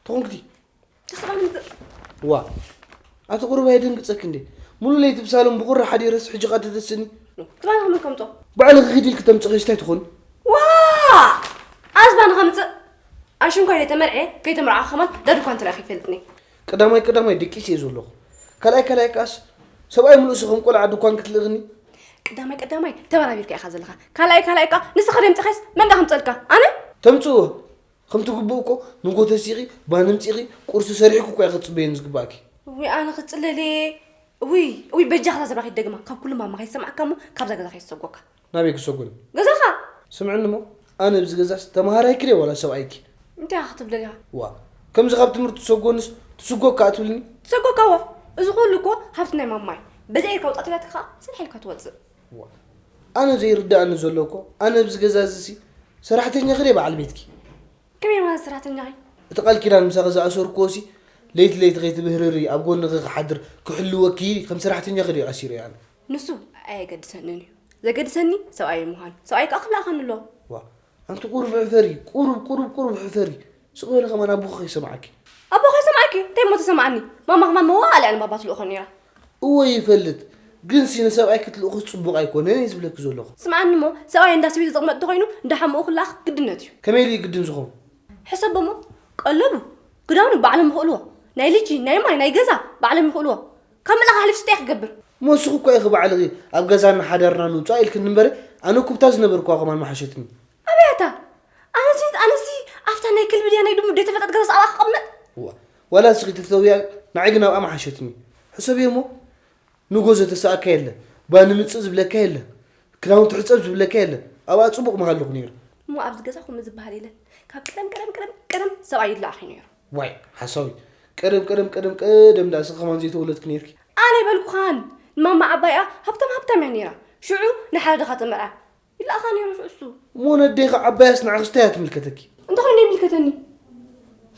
ተኾንክቲ ተስፋ ምንትእ ዋ ኣቲ ቁሩብ ኣየደንግጸኪ እንዴ? ሙሉ ለይቲ ብሳሎም ብቑሪ ሓዲረስ ሕጂ ቃ ተተስእኒ? ትባና ከመን ከምጾ ባዕልኺ ኺዲ ኢልኪ ተምጽኺ ስታይ ትኾኒ? ዋ ኣዝባን ከምጽእ ኣሽንኳይ ደይ ተመርዐ ከይተመርዓ ከማን ዳድኳን ተላኺ ይፈልጥኒ። ቀዳማይ ቀዳማይ ደቂስ እየ ዘለኹ። ካልኣይ ካልኣይ ከኣስ ሰብኣይ ምሉእሲ ከም ቆልዓ ድኳን ክትልእኽኒ? ቀዳማይ ቀዳማይ ተበራቢርካ ኢኻ ዘለኻ። ካልኣይ ካልኣይ ከኣ ንስኻ ደምጽኻስ መንዳ ከምጸልካ ኣነ? ተምጽእዎ ከምቲ ግቡእ እኮ ንጎ ተሲኺ ባኒ ምጺኺ ቁርሲ ሰሪሕኩ እኮ ኢኺ ክትጽበየኒ ዝግባእኪ። ውይ ኣነ ክጽለል እየ። ውይ ውይ በጃኻ እዛ ዘረባ ከይትደግማ ካብ ኩሉ ማማ ከይሰማዕካ እሞ ካብዛ ገዛ ከይትሰጎካ። ናበይ ክሰጉን? ገዛኻ። ስምዕኒ እሞ ኣነ ኣብዚ ገዛስ ተምሃራይኪ ድየ ዋላ ሰብኣይኪ? እንታይ ኢኻ ክትብል ደሊኻ? ዋ ከምዚ ካብ ትምህርቲ ትሰጎንስ ትስጎካ ኣትብልኒ? ትሰጎካ ዋ እዚ ኩሉ እኮ ሃብቲ ናይ ማማ እዩ። በዚ ኢድካ ውጻእ ተባትካ ከኣ ሰንሓ ኢልካ ትወጽእ። ዋ ኣነ ዘይርድኣኒ ዘሎ እኮ ኣነ ኣብዚ ገዛ እዚሲ ሰራሕተኛኺ ድየ በዓል ቤትኪ? ከመይ ማለት ሰራሕተኛኺ? እቲ ቃል ኪዳን ምሳኺ ዝኣሰርክዎሲ ለይቲ ለይቲ ከይትብህርሪ ኣብ ጎንኺ ክሓድር ክሕልወኪ ከም ሰራሕተኛኺ ድየ ኣሲረዮ ኣነ? ንሱ ኣየገድሰንን እዩ። ዘገድሰኒ ሰብኣየይ ምዃኑ። ሰብኣየይ ከኣ ክለኣኸኒ ኣለዎ። ዋ ኣንቲ ቁሩብ ሕፈሪ ቁሩብ ቁሩብ ቁሩብ ሕፈሪ። ስቕ በሊ ከማን ኣቦኺ ከይሰምዓኪ። ኣቦኻ ይሰምዓኪ? እንታይ እሞ ተሰምዓኒ? ማማ ከማን መዋእላ እያ ንባባ ትልእኾ ነይራ። እወ ይፈልጥ ግንሲ ንሰብኣይ ክትልእኹስ ጽቡቕ ኣይኮነን እየ ዝብለኪ ዘለኹ። ስምዓኒ እሞ ሰብኣይ እንዳ ሰበይቲ ዝቕመጥ እንተኾይኑ እንዳ ሓሙኡ ክለኣኽ ግድነት እዩ። ከመይ ኢሉ እዩ ግድን ዝኾን? ሕሰቦ እሞ ቀለቡ ክዳኑ ባዕሎም ይኽእልዎ ናይ ልጂ ናይ ማይ ናይ ገዛ ባዕሎም ይኽእልዎ ካብ ምልኣኽ ኣሕሊፍስ እንታይ ክገብር? እሞ ንስኺ እኮ ኢኺ ባዕልኺ ኣብ ገዛና ሓዳርና ንውጻእ ኢልክኒ እምበር ኣነ እኮ ብታ ዝነበርክዋ ከማን ምሓሸትኒ። ኣበይ ኣታ? ኣነሲ ኣነሲ ኣብታ ናይ ክልቢ ድያ ናይ ድሙ ዘይተፈለጠት ገዛስ ኣብኣ ክቐመጥ? እዋ ዋላ እስኺ ትፍተውያ ንዓይ ግን ኣብኣ ምሓሸትኒ። ሕሰብዮ እሞ ንጎ ዘተሰኣካ የለ፣ ባኒ ምጽእ ዝብለካ የለ፣ ክዳውንቲ ሕጸብ ዝብለካ የለ። ኣብኣ ጽቡቕ ምሃለኹ ነይሩ። እሞ ኣብዚ ገዛ ከምኡ ዝበሃል የለን። ካብ ቀደም ቀደም ቀደም ቀደም ሰብኣይ ይለኣኽ እዩ ነይሩ። ዋይ ሓሳዊ ቀደም ቀደም ቀደም ቀደም ዳ እስኺ ከማን ዘይተወለድኪ ነይርኪ። ኣነ ይበልኩኻን ንማማ ዓባይኣ ሃብታም ሃብታም እያ ነይራ። ሽዑ ንሓደ ድኻ ተመርዓ ይለኣኻ ነይሩ ሽዑ እሱ። እሞ ነዴኻ ዓባያስ ንዓኽስታይ እያ ትምልከተኪ። እንተኾይኑ ይምልከተኒ።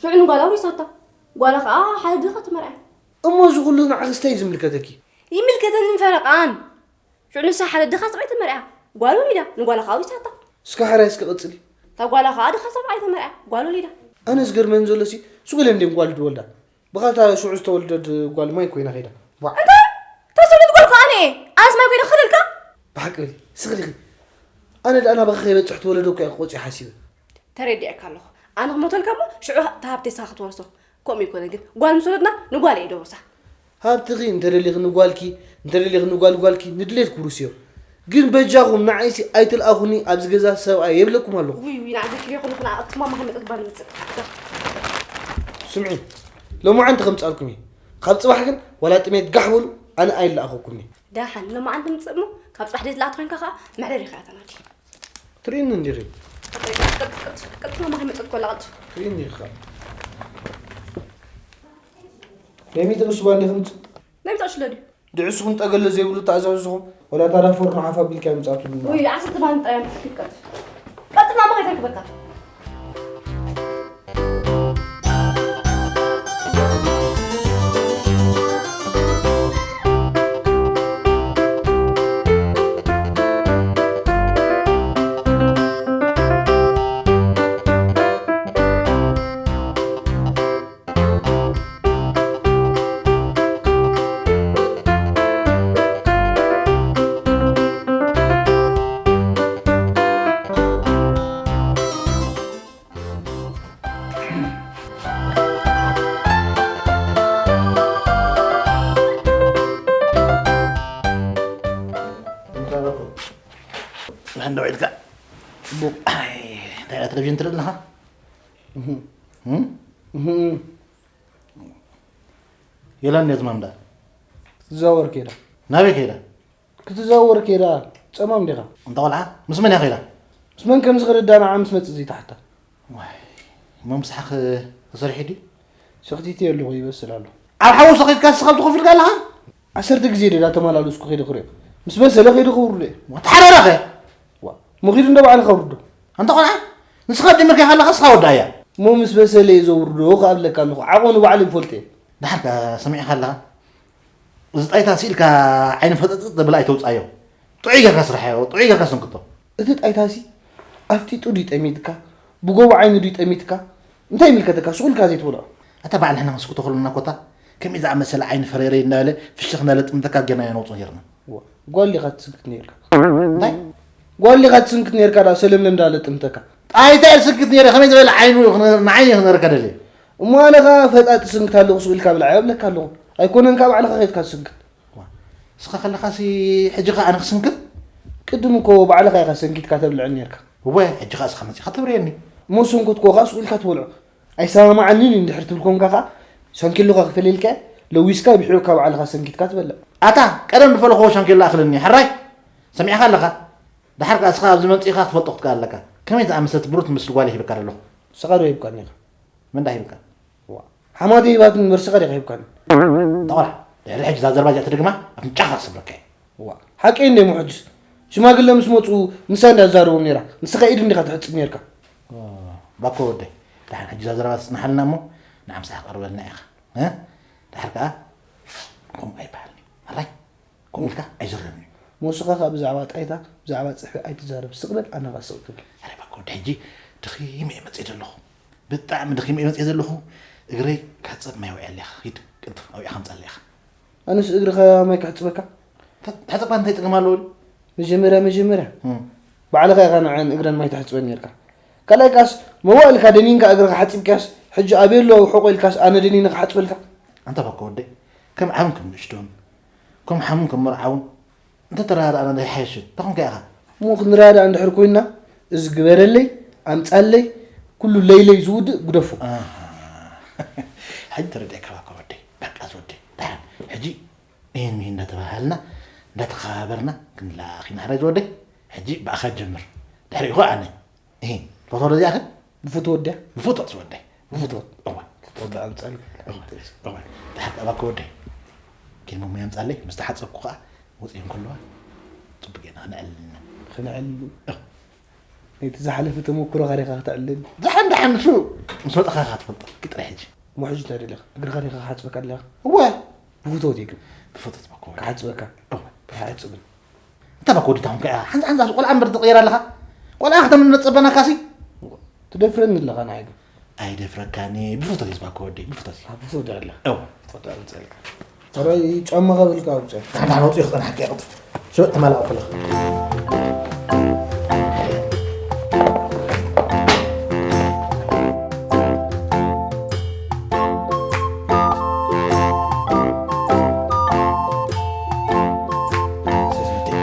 ሽዑ ንጓላ ኣውሪሳታ። ጓላ ኸኣ ሓደ ድኻ ተመርዓ። እሞ እዚ ኩሉ ንዓኽስታይ እዩ ዝምልከተኪ። ይምልከተንን ፈረቓን። ሽዑ ንሳ ሓደ ድኻ ሰብኣይ ተመርዓ ጓል ወሊዳ ንጓላ ኸኣ ኣውሪሳታ። እስከ ሓራይ እስከ ቀጽሊ። እታ ጓላ ኸኣ ድኻ ሰብኣይ ተመርዓ ጓል ወሊዳ። ኣነ ዝገርመኒ ዘሎሲ ስጉለ እንዴም ጓል ድወልዳ ብኻታ ሽዑ ዝተወልደት ጓል ማይ ኮይና ኸይዳ። ዋ እንታይ ተሰሉት ጓል ኸኣ ኣነ ኣነስ ማይ ኮይነ ክልልካ። ብሓቂ በሊ ስኽሪኺ ኣነ ደኣ ናባኺ ከይበጽሕ ተወለደ እኮ እየ ቆጽየ ሓሲበ። ተረዲዐካ ኣለኹ ኣነ ክሞተልካ እሞ ሽዑ ተሃብተይ ስኻ ክትወርሶ። ከምኡ ይኮነ ግን ጓል ምስ ወለድና ንጓል እየ ደውርሳ። ሃብትኺ እንተደሊኺ ንጓልኪ እንተደሊኺ ንጓል ጓልኪ ንድሌት ክውርስዮ። ግን በጃኹም ንዓይሲ ኣይትልኣኹኒ ኣብዚ ገዛ ሰብኣይ የብለኩም ኣለኹ። ውይ ውይ ንዓዘኪ ይኹን ይኹን ኣቕትማ ማኺ መጠጥ ባል ምጽእ። ስምዒ ሎማዓንቲ ከምጻልኩም እየ። ካብ ጽባሕ ግን ዋላ ጥሜት ጋሕ በሉ ኣነ ኣይልኣኸኩምኒ። ደሓን ሎማዓንቲ ምጽእ እሞ ካብ ጽባሕ ደይትልኣኽ ኮይንካ ከኣ መዕለሊኻ እያ ተናዲ። ትርእይኒ እንዲኺ። ቀጥታ ማኺ መጸት ኮላ ቀልቱ። ትርእይኒ እንዲኺ። ናይ ሚእቲ ቅርሺ ባንዴ ከምጽእ። ናይ ምጻእ ሽለ ድዩ? ድዕስኹም ጠገለ ዘይብሉ ተኣዛዝኹም ወላ ታዳ ፎርኖ ሓፍ ኣቢልካ ምጻእ ትብሉና። ወይ ዓሰርተ ባንዴ ጥራይ ኣምጽእ ቀጥ። ቀጥታ ማኺ ተክበካ። ኣይ፣ እንታይ ኢላ ቴሌቪዥን ትርኢ ኣለኻ? እህ። እም? እህ። የላን ነዚ ማምዳ። ክትዘዋወር ከይዳ። ናበይ ከይዳ? ክትዘዋወር ከይዳ። ጸማም ዲኻ? እንታ ቆልዓ፣ ምስ መን እያ ከይዳ? ምስ መን ከም ዝኸደዳ ንዓ ምስ መጽእ ዘይተሓታ። ዋይ፣ እሞ ምሳሕ ክ-፣ ተሰሪሑ ድዩ? ሰኽቲተዮ ኣለኹ ይበስል ኣሎ። ኣብ ሓዊ ሰኺትካ ንስኻ ትኸፍልካ ኣለኻ? ዓሰርተ ግዜ ደዳ ተመላለስኩ ከይደ ክሪኦ። ምስ በሰለ ከይደ ከውርዶ እየ። ዋ፣ ተሓራራኸ? ዋ፣ መኺዱ እንደ ባዕልኻ ውርዶ። ኣንታ ቆልዓ፣ ንስኻ ጀመርካ ኢኻ ኣለኻ፣ ንስኻ ወዳእያ። እሞ ምስ በሰለ እየ ዘውርዶ ክኣብለካ ኣለኹ። ዓቐኑ ባዕሉ ይፈልጦ እየ። ደሓር ከ ሰሚዕካ ኣለኻ? እዚ ጣይታ ስኢልካ ዓይኑ ፈጠጥጥ ዘብል ኣይተውጻዮ። ጥዑይ ጌርካ ስርሓዮ፣ ጥዑይ ጌርካ ሰንክቶ። እቲ ጣይታሲ ኣፍጢጡ ድዩ ጠሚትካ? ብጎቦ ዓይኑ ድዩ ጠሚትካ? እንታይ ይምልከተካ? ሱቕ ኢልካ ዘይትበልዖ። ኣታ በዓል ንሕና ክንስክቶ ከለና ኮታ ከምዚ ዝኣመሰለ ዓይኒ ፈሬረይ እንዳበለ ፍሽኽ እንዳበለ ጥምተካ ጌርና ኢና ነውጽኦ ኔርና። ዋ፣ ጓል ዲኻ ትስንክት ኔርካ? እንታይ? ጓል ዲኻ ትስንክት ኔርካ ደኣ ሰለምለም እንዳበለ ጥምተካ? ጣይታ እየ ዝስንክት ኔረ፣ ከመይ ዝበለ ዓይኑ ክነ-፣ ንዓይኒ ክነረካ ደልየ? እሞ ኣነ ኸኣ ፈጣጥ ስንክት ኣለኹ ሱቕ ኢልካ ብላዕ እብለካ ኣለኹ። ኣይኮነን ከኣ ባዕልኻ ኸይድካ ትስንክት። ዋ፣ እስኻ ከለኻሲ ሕጂ ኸኣ ኣነ ክስንክት? ቅድም እኮ ባዕልኻ ኢኻ ሰንኪትካ ተብልዐኒ ኔርካ። እወ፣ ሕጂ ኸኣ እስኻ መጺኻ ተብርየኒ። እሞ ዝሰንከትኩዎ ኸኣ ሱቕ ኢልካ ትበልዖ። ኣይሰማማዓንን እዩ እንድሕር ትብል ኮንካ ኸኣ፣ ሻንኬሎኻ ክፈለልካ እየ፣ ለዊስካ ብሒሩካ ባዕልኻ ሰንኪትካ ትበልዕ። ኣታ፣ ቀደም ዝፈለኽዎ ሻንኬሎ ኣኽለኒ፣ ሕራይ? ሰሚዕኻ ኣለኻ? ደሓር ከኣ እስኻ ኣብዚ መምጺእኻ ክትፈልጦ ክትክእል ኣለካ። ከመይ ዝኣመሰለት ብሩህ ትመስል ጓል እየ ሂበካ ዘለኹ። ንስኻ ዶ ሂብካኒ ኢኻ? መን ደኣ ሂብካ? ዋ፣ ሓማተይ ሂባትኒ እምበር ንስኻ ዲኻ ሂብካኒ? ኣንታ ቆልዓ፣ ድሕሪ ሕጂ እዛ ዘረባ እዚኣ ትድግማ ኣፍንጫኻ ክሰብረካ እየ። ዋ፣ ሓቀይ እንደ እሞ ሕጅስ ሽማግለ ምስ መጹ ንሳ እንድያ ትዛረቦም ነይራ፣ ንስኻ ኢድ እንዲኻ ትሕጽብ ነይርካ። ኦ፣ ባኮ ወደይ፣ ደሓን ሕጂ እዛ ዘረባ ትጽንሓልና እሞ ንዓ ምሳሕ ቀርበልና ኢኻ። እ? ደሓር ከኣ ከምኡ ኣይበሃልን እዩ። ሕራይ? ከምኡ ኢልካ ኣይዝረብን እዩ። እሞ ንስኻ ከኣ ብዛዕባ ጣይታ፣ ብዛዕባ ጽፍዒ ኣይትዛረብ። ስቕ በል፣ ኣነ ኸኣ ስቕ ክብል። ኣረ ባኮ ወደይ፣ ሕጂ ደኺመ እየ መጺአ ዘለኹ። ብጣዕሚ ደኺመ እየ መጺአ ዘለኹ። እግረይ ክሕጸብ ማይ ኣውዕየለይ ኢኻ። ሂድ፣ ቅልጥፍ ኣውዒኻ ኣምጽኣለይ ኢኻ። ኣነስ እግርኻ ማይ ከሕጽበካ? ተ-፣ ተሕጽባ እንታይ ጸገም ኣለዎ? መጀመርያ፣ መጀመርያ እም። ባዕልኻ ኢኻ ንዐን እግረን ማይ ተሕጽበን ኔርካ። ካልኣይ ከኣስ መዋእልካ ደኒንካ እግርኻ ሓጺብካስ፣ ሕጂ ኣበይ ኣሎ ሕቖ ኢልካስ ኣነ ደኒነ ክሓጽበልካ? ኣንታ ባኮ ወደይ፣ ከም ዓብን ከም ንእሽቶን፣ ከም ሓሙን ከም መርዓውን እንተተረዳዳእና ዶ ይሓይሽ? እንታይ ኮንካ ኢኻ? እሞ ክንረዳዳእ እንድሕር ኮይንና፣ እዚ ግበረለይ፣ ኣምጻለይ፣ ኩሉ ለይለይ ዝውድእ ግደፎ። ኣሃ። ሕጂ ተረዲኤካ ባኮ ወደይ። በቃ ዝወደይ። ደሓን። ሕጂ እሂን ምሂን እንዳተባሃሃልና፣ እንዳተኸባበርና ክንለኣኽ ኢና። ሕራይ ዝወደይ። ሕጂ ብኣኻ ጀምር። ድሕሪኡ ኸኣ ኣነ። እሂን። ትፈትዎ ዶ እዚኣ ኸ? ብፍትወት ድያ? ብፍትወት ዝወደይ። ብፍትወት። እዋ። ፍትወት ኣምጻልካ። እዋ። እዋ። ድሓር ከኣ ባኮ ወደይ። ኬሞ ማይ ኣምጻለይ፣ ምስ ተሓጸብኩ ኸኣ ወጺኤ እንከለዋ ጽቡቅ ጌርና ክነዕልል ኢና። ክነዕልል? እው። ነቲ ዝሓለፈ ተመኩሮኻ ዲኻ ክተዕልል? ደሓን ደሓን ንሱ ምስ መጻኻ ኢኻ ትፈልጦ። ግጥረ ሕጂ። እሞ ሕጂ እንታይ ደሊኻ? እግርኻ ዲኻ ክሓጽበካ ደሊኻ? እወ። ብፍትወት እዩ ግን። ብፍትወት ባኮ ወደይ። ክሓጽበካ? እወ። ኣይሓጽብን። እንታይ ባኮ ወዲ ታኹም ከኣ ሓንሳ ሓንሳ ቆልዓ እምበር ትቕየር ኣለኻ? ቆልዓ ከተምን መጸበናካሲ? ትደፍረኒ ኣለኻ ንዓይ ግን። ኣይደፍረካን እየ። ብፍትወት እዩ ባኮ ወደይ፣ ብፍትወት እዩ። ኣብ ብፍትወት ኣለኻ? እወ። ብፍትወት ኣምጸልካ። ሕራይ ጫማኻ በልካ ኣውጽእ። ንሕና ነውጽኦ ክጸንሓካ እየ ቅልጥፍ። ሽበጥ ተማላቕ ከለኻ።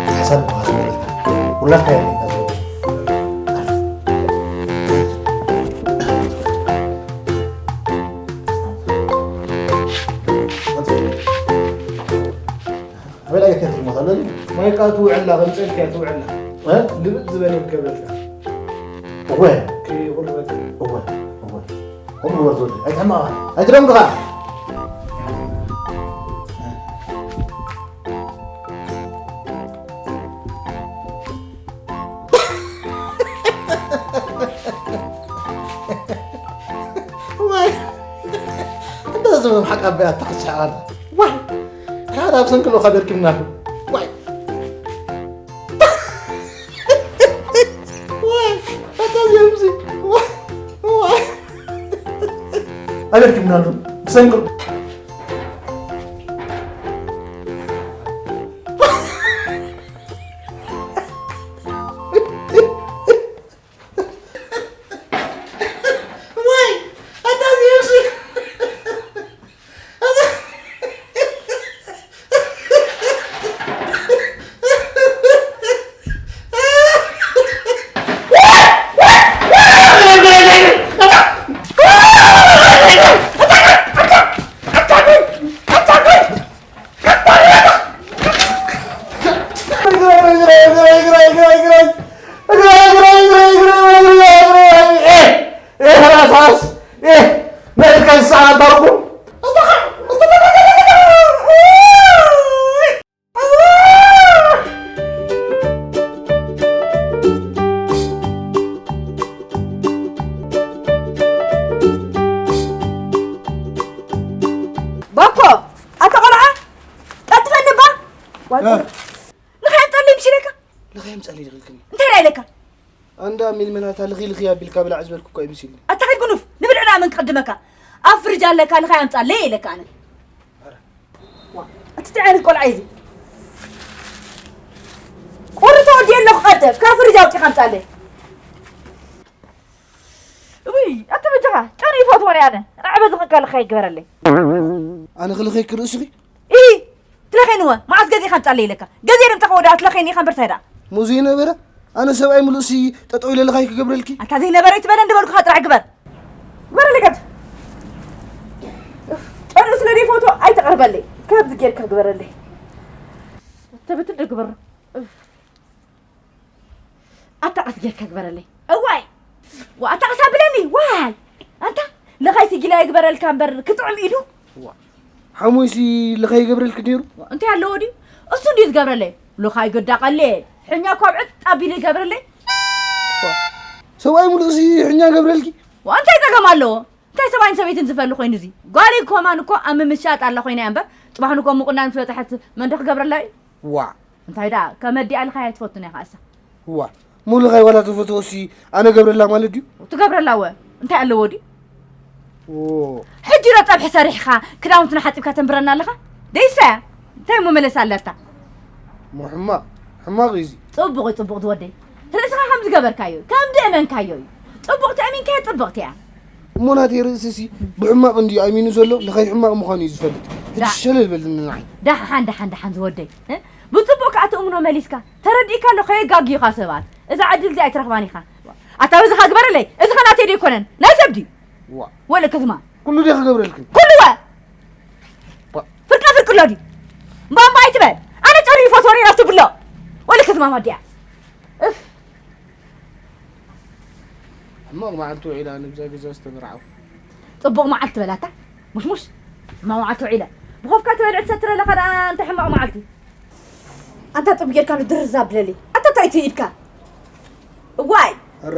ሓሳብ መሃዝ መረታ። ሁላታ እያ። ኣበይ ላይክ ትሞት ኣለኒ? ማይ ከኣ ትውዕላ፣ ከምጸልካ እያ ትውዕላ። እ? ልብጥ ዝበለ ይገብረልካ። እወ። ከይቁረበካ። እወ፣ እወ። ከምኡ ግበር ትወደይ። ኣይትሕመቓ። ኣይትደንግኻ። ዋይ፣ እንዳ ዘመም ሓቃ ኣበይ ኣታ ክትስሕቕ ኣላ። ዋይ፣ ሓደ ኣብ ሰንክል ኡኻ ደርኪብና ኣሎ። ዋይ። ዋይ፣ ኣታ ዘምዚ። ዋይ፣ ዋይ። ኣበርኪብና ኣሎ። ብሰንክል ወይ፣ ኣታ እዚ የብሲ። እ። ልኻይ ኣምጻለይ ምሽ ኢለካ? ልኻይ ኣምጻለይ ኢልክኒ። እንታይ ደኣ ኢለካ? ኣንዳ ሚልመናታ ልኺ ልኺ ኣቢልካ ብላዕ ዝበልኩ እኮ ኣይምሲልኒ። ኣታ ኸይድ ጉኑፍ፣ ንብልዕና መን ክቕድመካ? ኣብ ፍርጅ ኣለካ፣ ልኻይ ኣምጻለይ ኢለካ ኣነ። እቲ ትዕል ቆልዓ እዚ። ቁሪ ተወዲኡ ኣለኹ ቀልጠፍ፣ ካብ ፍርጅ ኣውጺኻ ኣምጻለይ። ውይ፣ ኣታ በጃኻ፣ ጨኑ ይፈትዎ ነይ ኣነ። ንዕበ ዝኽከልኻ ይግበረለይ። ኣነ ክልኸይ ክርእስኺ? ኢ፣ ትለኸይንወ፣ መዓስ ገዚእኻ ኣምጻለይ ኢለካ? ገዚእ ድምጻኻ ወዲኣ ትለኸይኒ ኢኻ እምበር ታይ ደኣ? ሙ ዘይነበረ? ኣነ ሰብኣይ ምሉእሲ ጠጠው ኢለ ልኻይ ክገብረልኪ? ኣታ ዘይነበረ ኣይትበለ እንደበልኩኻ ጥራሕ ግበር። ግበረለይ ቀልጠፍ። ጨኑ ስለ ዘይፈትዎ ኣይተቕርበለይ። ካብዚ ጌርካ ግበረለይ። ተበትል ዶ ግበሮ? ኣታ ቀስ ጌርካ ግበረለይ። እዋይ! ዋ፣ ኣታ ቀስ ኣብለኒ። ዋይ! ኣንታ ለኻይ ሲጊላ ይግበረልካ እምበር ክጥዕም ኢሉ። ዋ። ሓሙይሲ ለኻይ ይገብረልክ ነይሩ? ዋ፣ እንታይ ኣለዎ ድዩ? እሱ እንድዩ ዝገብረለይ። ለኻይ ገዳ ቀሌል። ሕኛ እኳ ኣብ ዕጥ ኣቢሉ ይገብረለይ። ዋ። ሰብኣይ ሙሉእሲ ሕኛ ገብረልኪ? ዋ፣ እንታይ ጸገም ኣለዎ? እንታይ ሰብኣይን ሰበይትን ዝፈሊ ኮይኑ እዚ? ጓለይ ኮማን እኮ ኣብ ምምሻጥ ኣላ ኮይና እያ እምበር፣ ጽባሕ ንጎ ምቑናን ምስ በጽሐት መን ዶ ክገብረላ እዩ? ዋ። እንታይ ደኣ፣ ከመዲኣ ልኻይ ኣይትፈቱን እያ ከኣሳ። ዋ። ሙሉኻይ ዋላ ተፈትዎሲ ኣነ ገብረላ ማለት ድዩ? ትገብረላ ወ፣ እንታይ ኣለዎ ድዩ? ዎ። ሕጂ ዶ ጸብሒ ሰሪሕኻ፣ ክዳውንትና ሓጺብካ ተንብረና ኣለኻ? ደይሳ እያ። እንታይ እሞ መለሳ ኣለታ? እሞ ሕማቕ፣ ሕማቕ እዩ እዚ። ጽቡቕ እዩ፣ ጽቡቕ ዝወደይ። ርእስኻ ከም ዝገበርካዮ እዩ፣ ከም ዝእመንካዮ እዩ። ጽቡቕ ተእሚንካዮ ጽብቕቲ እያ። እሞ ናተይ ርእስሲ ብሕማቕ እንድዩ ኣሚኑ ዘሎ፣ ለኻይ ሕማቕ ምዃኑ እዩ ዝፈልጥ። ሕጂ ዳ- ሸለል በል ንዓይ። ደሓን፣ ደሓን፣ ደሓን ዝወደይ። እ? ብጽቡቕ ከኣ ትእምኖ መሊስካ። ተረዲእካ ኣሎ፣ ከየጋግዩኻ ሰባት። እዛ ዕድል እዚኣ ኣይትረኽባን ኢኻ። ኣታ በዚ ኸግበረለይ፣ እዚ ኸ ናተይ ዶ ኣይኮነን? ናይ ሰብ ድዩ? ዋ። ወለ ከዝማ። ኩሉ ዶ ክገብረልክን? ኩሉ ወ። ዋ። ፍርቃ ፍርቂ ኣሎ ድዩ? እምባ እምባ ኣይትበል። ኣነ ጨሪ ይፈትወኒ ናብቲ ብሎ። ወለ ከዝማ ማዲያ። እፍ። ሕማቕ መዓልቲ ውዒላ ንብዛ ገዛ ዝተመርዓው። ጽቡቕ መዓልቲ በላታ። ሙሽሙሽ። ሕማቕ መዓልቲ ውዒላ። ብኾፍካ ትበልዕ ትሰትር ኣለኻ ደኣ፣ ኣንታ ሕማቕ መዓልቲ። ኣንታ ጥብ ጌርካ ንድርዝ ኣብለለይ። ኣታ እንታይ እቲ ኢድካ? እዋይ! ኣረ።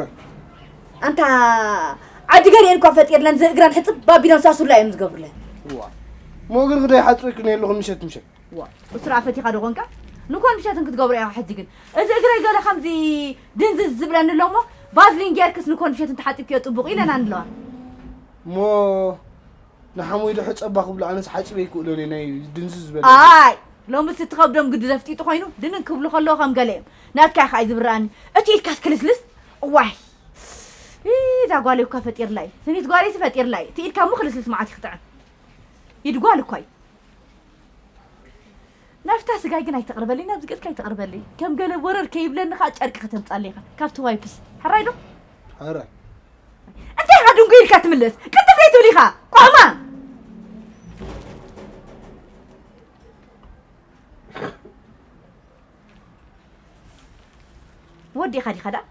ኣንታ ዓዲ ገሊኤን እኳ ፈጢርለን፣ ዝእግረን ሕጽብ ኣቢሎም ሳሱላ እዮም ዝገብሩለን። እዋ። እሞ እግርኺ ዶ ይሓጽበኪ ነይ ኣለኹ ምሸት ምሸት? ዋ፣ እሱ ደኣ ፈቲኻ ዶ ኾንካ? ንኮንፊሸትን ክትገብሮ ኢኻ ሕጂ ግን። እዚ እግረይ ገለ ከምዚ ድንዝዝ ዝብለኒ ኣሎ እሞ፣ ቫዝሊን ጌርክስ ንኮንፊሸትን ተሓጺብክዮ ጽቡቕ ኢለናኒ ኣለዋ። እሞ ንሓሙይ ዶ ሕጸባ ክብሎ ኣነስ ሓጺበ ይክእሎን እየ ናይ ድንዝዝ ዝበለ። ኣይ፣ ሎምስ እቲ ከብዶም ግዲ ዘፍጢጡ ኮይኑ ድንን ክብሉ ከለዉ ከም ገለ እዮም። ናትካ ኢኻ እዩ ዝብርኣኒ። እቲ ኢድካስ ክልስልስ? እዋይ። ኢ፣ እዛ ጓለይ እኳ ፈጢርላ እዩ። ስኒት ጓለይሲ ፈጢርላ እዩ። እቲ ኢድካ እሞ ክልስልስ መዓት እዩ ክጥዕም። ኢድ ጓል እኳ እዩ። ናብታ ስጋይ ግን ኣይተቕርበለይ፣ ናብዚ ገጽካ ኣይተቕርበለይ። ከም ገለ ወረር ከይብለኒ ኸኣ ጨርቂ ከተምጻለይ ኢኻ። ካብቲ ዋይፕስ። ሕራይ ዶ? ሕራይ። እንታይ ኢኻ ድንጉይ ኢልካ ትምልስ? ቅልጥፍ ለይትብል ኢኻ። ቆሕማ። ወዲኻ ዲኻ ደኣ?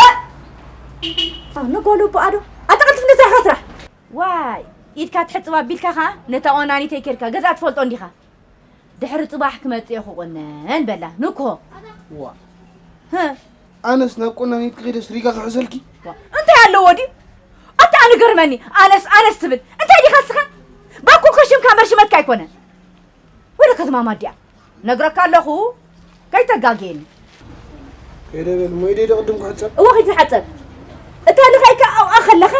እ! ኣነ ጓል ኣቦኣ ዶ? ኣታ ቀልጥፍ ነቲ ስራሕካ ስራሕ። ዋይ፣ ኢድካ ትሕጽብ ኣቢልካ ኸኣ ነታ ቆናኒተይ ኬድካ ገዛ ትፈልጦ እንዲኻ። ድሕሪ ጽባሕ ክመጽእ እየ ክቑነን በላ። ንኮ። ዋ። ህ። ኣነስ ናብ ቆናኒት ክኸይደስ ሪጋ ክሕዘልኪ? ዋ፣ እንታይ ኣለዎ ድዩ? ኣታ ኣነ ገርመኒ። ኣነስ፣ ኣነስ ትብል። እንታይ ዲኻ እስኻ? ባኮ እኮ ሽምካ መርሽመትካ ኣይኮነን። ወደ ከተማ ማዲያ ነግረካ ኣለኹ፣ ከይተጋግየኒ። ከይደ በል፣ እሞ ኢደይ ዶ ቅድም ክሕጸብ? እወ፣ ከይትሓጸብ። እታ ልኻይካ ኣብኣ ከለኻ፣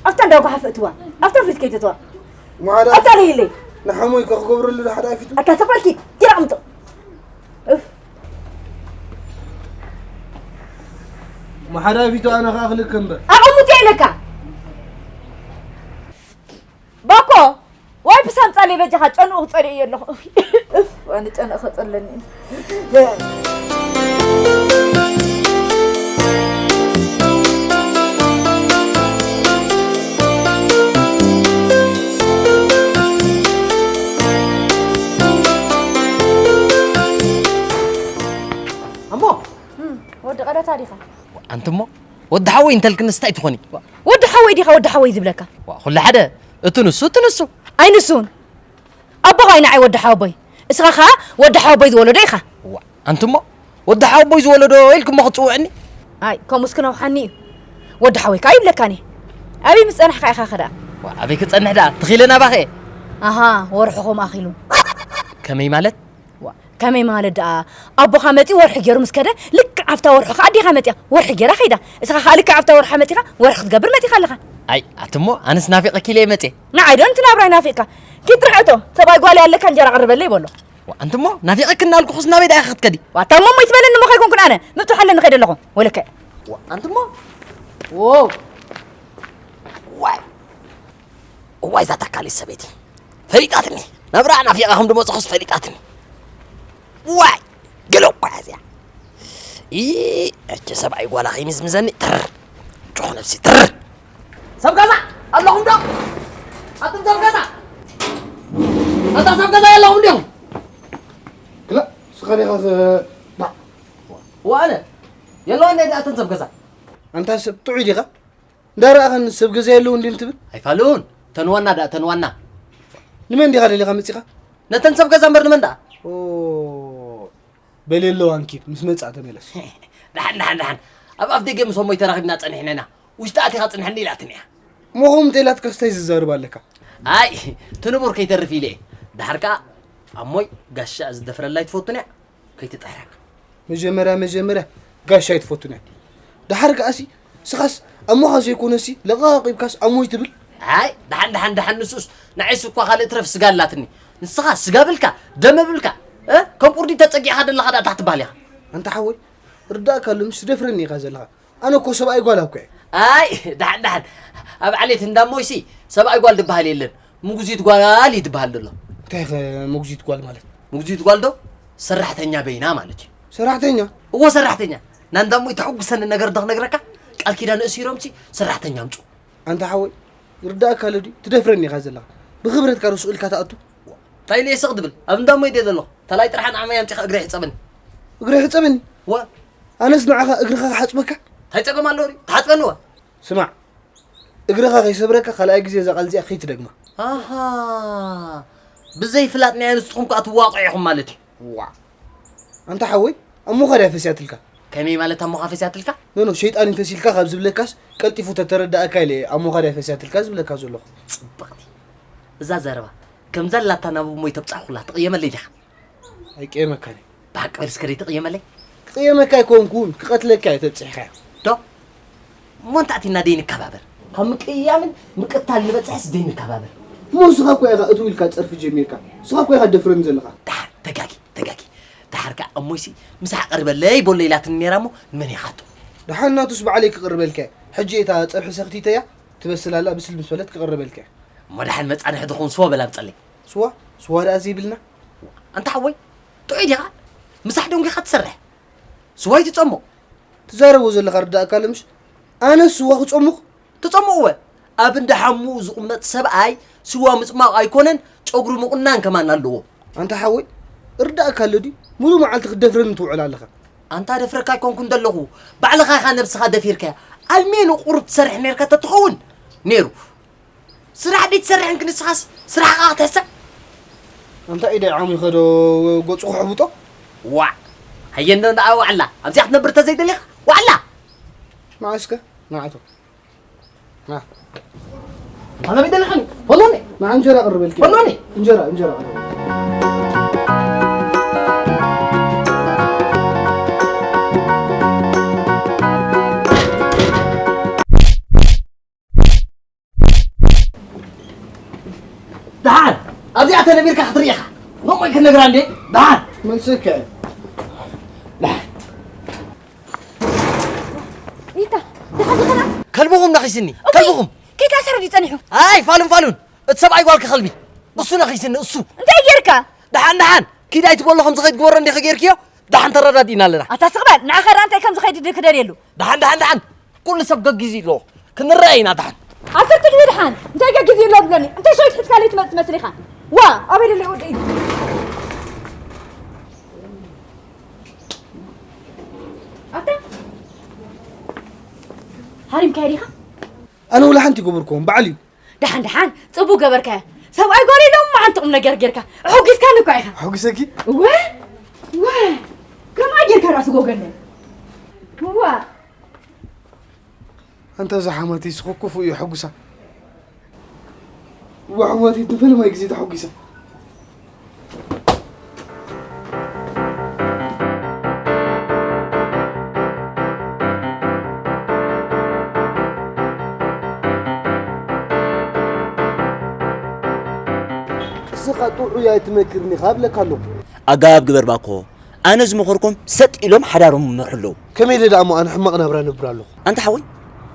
ኣብታ እንዳ ጓሓፍ እትዋ፣ ኣብታ ፍሪጅ ከይትእትዋ። ማዕዳ ኣብታ ለይለይ። ንሓሞይ ከ ክገብረሉ ዶ ሓደ ኣፊቱ? ኣታ ተቕበልኪ፣ ዲራ ቅምጦ። እፍ። ማሓዳ ፊቱ ኣነ ከኣ ክልከ እምበር። ኣቐምጦ ኢለካ። ባኮ፣ ዋይፕስ ኣምጻለይ በጃኻ፣ ጨንኡ ክጸልእ እየ ኣለኹ። እፍ፣ ኣነ ጨንኡ ከጸለኒ። ኣሞ፣ እም፣ ወዲ ቀዳታ ዲኻ? ኣንቲ እሞ፣ ወዲ ሓወይ እንተልክንስ እንታይ ትኾኒ? ወዲ ሓወይ ዲኻ ወዲ ሓወይ ዝብለካ? ዋ፣ ኩሉ ሓደ፣ እቲ ንሱ፣ እቲ ንሱ። ኣይ ንሱን። ኣቦኻ እዩ ንዓይ ወዲ ሓወቦይ። እስኻ ኸኣ ወዲ ሓወቦይ ዝወለዶ ኢኻ። ዋ፣ ኣንቲ እሞ፣ ወዲ ሓወቦይ ዝወለዶ ኢልኪ እሞ ክትጽውዕኒ? ኣይ፣ ከምኡስ ክነውሓኒ እዩ። ወዲ ሓወይ ከኣ ይብለካኒ። ኣበይ ምስ ጸናሕካ ኢኻ ኸ ደኣ? ዋ፣ ኣበይ ክጸንሕ ደኣ? ትኺለ ናባኸ? ኣሃ፣ ወርሕኹም ኣኺሉ። ከ ከመይ ማለት? ዋ፣ ከመይ ማለት ደኣ? ኣቦኻ መጺኡ ወርሒ ገይሩ ምስ ከደ፣ ልክዕ ኣብታ ወርሒ ከኣ ኣዴኻ መጺኣ ወርሒ ገይራ ከይዳ። እስኻ ከኣ ልክዕ ኣብታ ወርሓ መጺኻ ወርሒ ክትገብር መጺኻ ኣለኻ። ኣይ፣ ኣቲ እሞ ኣነስ ናፊቐኪ ኢለ እየ መጽየ። ንዓይ ዶ ነቲ ናብራይ ናፊቕካ? ኪድ ጥራሕ እቶ፣ ሰብኣይ ጓል ኣለካ እንጀራ ቅርበለይ በሎ። ዋ፣ ኣንቲ እሞ ናፊቐኪ እናልኩኹስ ናበይ ደኣ ኢኺ ክትከዲ? ዋታ እሞ እሞ ኣይትበለኒ እሞ ከይኮንኩ ንኣነ፣ ምብጽሕ ኣለኒ ከይደ ኣለኹ። ወለከ። ዋ፣ ኣንቲ እሞ ዎ ዋይ እዋይ እዛ ተካሊት ሰበይቲ ፈሊጣትኒ። ናብራ ናፊቓ ከም ድመፅኹስ ፈሊጣትኒ። ዋይ ገለ እኳ እያ እዚኣ። ይ እቺ ሰብኣይ ጓላ ከይምዝምዘኒ ትር ጮኽ ነብሲ ትር። ሰብ ገዛ ኣለኹም ዶ? ኣቱም ሰብ ገዛ ኣታ ሰብ ገዛ የለኹም ዲኹም? ክላ ስኻ ዲኻ ባ ዋለ የለዋ እንደ ኣተን ሰብ ገዛ ኣንታ ሰብ ጥዑይ ዲኻ? እንዳረኣኻኒ ሰብ ገዛ የለውን ድዩ ትብል? ኣይፋሉን። ተን ዋና ደኣ ተን ዋና። ንመን ዲኻ ደሊኻ መጺኻ? ነተን ሰብ ገዛ እምበር ንመን ደኣ? ኦ በል የለዋን ኪድ ምስ መጻ ተመለስ። ደሓን ደሓን ደሓን ኣብ ኣፍ ደገ ምስ ኣሞይ ተራኺብና ጸኒሕና ኢና። ውሽጢ ኣቲኻ ጽንሐኒ ኢላትኒ እያ። እሞ ከምኡ እንተ ኢላትካስ እንታይ ዝዛረብ ኣለካ? ኣይ እቲ ንቡር ከይተርፍ ኢለ እየ። ደሓር ከኣ ኣሞይ ጋሻ ዝደፍረላ ኣይትፈቱን እያ። ከይትጥሕረና። መጀመርያ መጀመርያ ጋሻ ኣይትፈቱን እያ። ደሓር ከኣሲ ስኻስ ኣሞኻ ዘይኮነሲ ለቓቒብካስ ኣሞይ ትብል። ኣይ ደሓን ደሓን ደሓን ንሱስ ንዓይስ እኳ ካልእ ትረፍ ስጋ ኣላትኒ። ንስኻ ስጋ ብልካ ደመ ብልካ እ ከም ቁርዲ ተጸጊዕኻ ደለኻ ደኣ ታሕቲ ባል ኢኻ። ኣንታ ሓወይ ርዳእካ ኣሎ ምሽ ትደፍረኒ ኢኻ ዘለኻ። ኣነ እኮ ሰብኣይ ጓል እኮ እየ። ኣይ ደሓን ደሓን ኣብ ዓሌት እንዳሞይሲ ሰብኣይ ጓል ዝበሃል የለን። ምጉዚት ጓል እዩ ዝበሃል ዘሎ። እንታይ ከ መጉዚት ጓል ማለት? ምጉዚት ጓል ዶ ሰራሕተኛ በይና ማለት እዩ። ሰራሕተኛ? እዎ ሰራሕተኛ። ናንዳሞ ይተሐጉሰኒ ነገር ዶ ክነግረካ? ቃል ኪዳን እሲሮምሲ ሰራሕተኛ ኣምፁ። ኣንታ ሓወይ ይርዳእካ ኣሎ ድዩ? ትደፍረኒ ኢኻ ዘለኻ። ብኽብረትካ ዶ ስቕ ኢልካ ትኣቱ? እንታይ ኢለ እየ ስቕ ድብል? ኣብ እንዳሞ ድየ ዘለኹ። ተላይ ጥርሓን ዓመይ ኣምፂኻ እግረይ ሕፀበኒ። እግረይ ሕፀበኒ? ወ ኣነስ ንዓኻ እግርኻ ክሓፅበካ? እንታይ ፀገም ኣለዎ ድዩ? ትሓፅበኒ ወ። ስማዕ እግርኻ ከይሰብረካ ካልኣይ ግዜ እዛ ቃል እዚኣ ከይትደግማ። ኣሃ ብዘይ ፍላጥ ናይ ኣንስትኹም ከኣ ትዋቕዑ ኢኹም ማለት እዩ። ዋእ ኣንታ ሓወይ ኣሞኻ ድያ ፈስያትልካ? ከመይ ማለት ኣሞኻ ፈስያትልካ? ኖኖ ሸይጣን እዩ ፈሲልካ ካብ ዝብለካስ ቀልጢፉ ተተረዳእካ ኢለ ኣሞኻ ድያ ፈስያትልካ ዝብለካ ዘለኹ። ጽብቕቲ እዛ ዘረባ ከም ዘላታ ናብ እሞይ ተብጻሕኩላ ትቕየመለይ ዲኻ? ኣይቅየመካን እየ። ብሓቂ በል እስከ ደይትቕየመለይ? ክቕየመካ ኣይኮንኩን ክቐትለካ እየ ተብጺሕካዮ። ዶ? እሞ እንታእቲና ደይንከባበር? ካብ ምቅያምን ምቅታል ንበጽሕስ ደይንከባበር? እሞ ንስኻ እኮ ኢኻ እትው ኢልካ ጸርፊ ጀሚርካ። ንስኻ እኮ ኢኻ ትደፍረኒ ዘለኻ። ደሓር ተጋጊ ተጋጊ። ደሓር ከኣ እሞይሲ ምሳሕ ቅርበለይ በሎ ኢላትኒ ነይራ እሞ ንመን ኢኻቶ? ደሓን ናቱስ ባዕለይ ክቕርበልካ እየ። ሕጂ እታ ጸብሒ ሰኽቲተያ ትበስል ኣላ ብስል ምስ በለት ክቕርበልካ እየ። እሞ ደሓን መጻንሒ ድኹን ስዋ በል ኣምጸለይ። ስዋ? ስዋ ደኣ ዘይብልና? ኣንታ ሓወይ ጥዑይ ዲኻ? ምሳሕ ደንጒኻ ትሰርሕ? ስዋ ኣይትጸሞ። ትዛረቦ ዘለኻ ርዳእካ ኣሎ ምሽ? ኣነ ስዋ ክጸሙኽ? ትጸምእወ። ኣብ እንዳ ሓሙ ዝቕመጥ ሰብኣይ ስዋ ምጽማቕ ኣይኮነን ጨጉሪ ምቑናን ከማን ኣለዎ። ኣንታ ሓወይ ርዳእካ ኣሎ ድዩ? ሙሉ መዓልቲ ክትደፍረኒ ትውዕል ኣለኻ። ኣንታ ደፍረካ ኣይኮንኩን ዘለኹ ባዕልኻ ኢኻ ነብስኻ ደፊርካያ። ኣልሜን ቁሩብ ትሰርሕ ኔርካ ተትኸውን ኔሩ። ስራሕ ድትሰርሕን ክንስኻስ ስራሕኻ ክትሕሰብ። ኣንታ ኢደይ ዓሚኸ ዶ ገጹ ክሕብጦ? ዋዕ ሃየ እንዶ ንኣ ዋዕላ ኣብዚኣ ክትነብር ተዘይደሊኻ ዋዕላ። ንዓ እስከ ንዓቶ ኣበይ ደለኻኒ? በሎኒ። ንዓ እንጀራ ቅርበልኪ። በሎኒ። እንጀራ እንጀራ ቅርበልኪ። ደሓን ኣብዚኣ ተነቢርካ ክትርኢ ኢኻ። ኖሞይ ክነግራ እንዴ? ደሓን መልሰካ እየ። ደሓን ይታ ደሓን ዝኾና ከልብኹም ነኺስኒ። ከልብኹም ከይታሰረ ድዩ ጸኒሑ? ኣይ ፋሉን ፋሉን እቲ ሰብኣይ ጓልኪ ከልቢ እሱ ነኺስኒ እሱ። እንታይ ጌርካ? ደሓን ደሓን ኪድ ኣይትበሎ ከምዚ ከይትግበሮ እንዲኺ ጌርክዮ። ደሓን ተረዳዲእና ኣለና። ኣታ ስቕ በል ንዓኻ ደኣ እንታይ ከም ዝኸይድ ክደልየሉ። ደሓን ደሓን ደሓን ኩሉ ሰብ ገጊዙ ኣለዎ። ክንረኣይ ኢና ደሓን። ኣሰር ትግቢ ደሓን እንታይ ገጊዙ ኣሎ ብለኒ እንታይ ሸዊት ሒዝካ ለይ ትመጽእ መስሊኻ ዋ ኣበይ ደለይ ወደይ ኣታ ሃሪምካዮ ዲኻ ኣነ ወላ ሓንቲ ይገበርክዎም በዓል እዩ። ደሓን ደሓን ጽቡቅ ገበርካያ ሰብኣይ ጓል ኢሎም መዓንቲ ቁም ነገር ጌርካ ኣሐጒስካኒ እኳ ኢኻ ኣሐጒሰኪ እወ እወ ከምኣ ጌርካ ራእሲ ጎገለ እዋ ኣንታ እዛ ሓማተይ ስኹ ክፉእ እዩ ኣሐጒሳ እዋ ኣሕዋተይ ንፈለማይ ግዜ ተሐጒሳ ኢኻ ጥዑይ ኣይትመክርኒ ኢኻ እብለካ ኣለኹ። ኣጋብ ግበር ባኮ። ኣነ ዝመኸርኮም ሰጥ ኢሎም ሓዳሮም ይመርሑ ኣለዉ። ከመይ ኢለ ደኣ እሞ ኣነ ሕማቕ ናብራ ነብር ኣለኹ? ኣንታ ሓወይ፣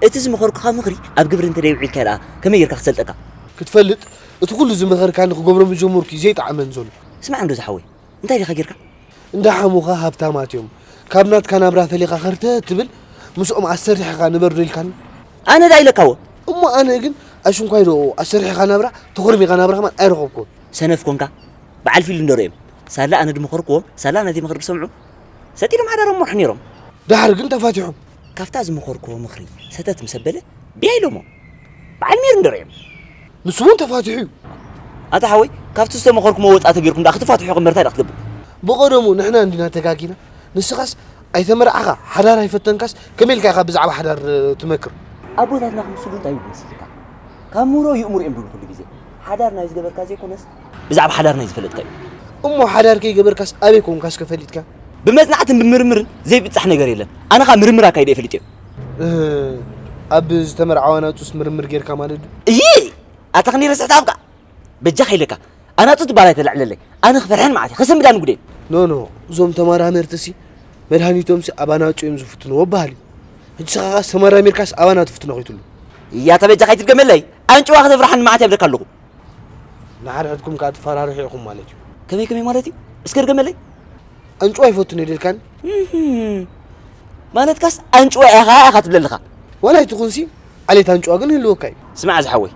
እቲ ዝመኸርኩኻ ምኽሪ ኣብ ግብሪ እንተ ደይውዒልካዮ ደኣ ከመይ ጌርካ ክሰልጠካ? ክትፈልጥ፣ እቲ ኩሉ ዝመኸርካኒ ክገብሮ ምጀመርኩ እዩ ዘይጠዓመኒ ዘሎ። ስማዕ እንዶ ዝሓወይ፣ እንታይ ዲኻ ጌርካ? እንዳ ሓሙኻ ሃብታማት እዮም። ካብ ናትካ ናብራ ፈሊኻ ኸርተት ትብል፣ ምስኦም ኣሰሪሕኻ ንበር ዶ ኢልካኒ? ኣነ ደኣ ኢለካዎ። እሞ ኣነ ግን ኣሽንኳይ ዶ ኣሰሪሕኻ ናብራ፣ ተኾርሚኻ ናብራ ከማን ኣይረኸብኩን። ሰነፍ ኮንካ፣ በዓል ፊልም ዶ ርእዮም? ሳላ ኣነ ድመኸርክዎም፣ ሳላ ነቲ ምኽሪ ክሰምዑ፣ ሰጥ ኢሎም ሓዳሮም መርሑ ነይሮም። ደሓር ግን ተፋቲሖም። ካብታ ዝመኸርክዎ ምኽሪ ሰተት ምስ ኣበለ፣ ብያ ኢሎሞ። በዓል ሜሪ እንዶ ርእዮም። ንሱ እውን ተፋቲሑ እዩ። ኣታ ሓወይ፣ ካብቲ ዝተመኸርኩሞ ወጻኢ ተገይርኩም ደኣ ክትፋትሑ ኢኹም መርታይ ደኣ ክትገብሩ? ብቐደሙ ንሕና እንዲና ተጋጊና፣ ንስኻስ ኣይተመርዓኻ፣ ሓዳር ኣይፈተንካስ፣ ከመይ ኢልካ ኢኻ ብዛዕባ ሓዳር፣ እ፣ ትመክር? ኣቦታትና ክምስሉ እንታይ ይብሉ መሲልካ? ካብ ምሁሮ ይእምሩ እዮም ዝብሉ ኩሉ ግዜ። ሓዳር ናይ ዝገበርካ ዘይኮነስ፣ ብዛዕባ ሓዳር ናይ ዝፈለጥካ እዩ። እሞ ሓዳር ከይገበርካስ ኣበይ ኮንካስ ከፈሊጥካ? ብመጽናዕትን ብምርምርን ዘይብጻሕ ነገር የለን። ኣነ ኸኣ ምርምር ኣካይደ እየ ፈሊጠዮ። እ፣ ኣብ ዝተመርዓዋ ናጹስ ምርምር ጌርካ ማለት ድዩ? እይ! ኣታ ኸኒ ረስሕታ ኣብካ። በጃኻ ኢለካ። ኣናጹ ትበሃል ኣይተልዕለለይ። ኣነ ክፈርሐን መዓት እየ። ከሰንብዳኒ ጉደይ። ኖ፣ ኖ፣ እዞም ተመራመርትሲ መድሃኒቶምሲ ኣብ ኣናጹ እዮም ዝፍትንዎ በሃሊ። ሕጂ ንስኻ ኸኣስ ተመራሚርካስ ኣባና ትፍትኖ ከይትሉ። እያ ተበጃኻ ኣይትድገመለይ። ኣንጭዋ ከተፍርሓኒ መዓት እየ እብለካ ኣለኹ። ንሓድሕድኩም ከኣ ትፈራርሑ ኢኹም ማለት እዩ። ከመይ ከመይ ማለት እዩ? እስከ ድገመለይ። ኣንጭዋ ይፈቱ ነይደልካን? እህም። ማለትካስ ኣንጭዋ ኢኻ ኢኻ ትብለልኻ? ዋላ ኣይትኹንሲ፣ ዓሌት ኣንጭዋ ግን ይህልወካ እዩ። ስማዕ ዝሓወይ፣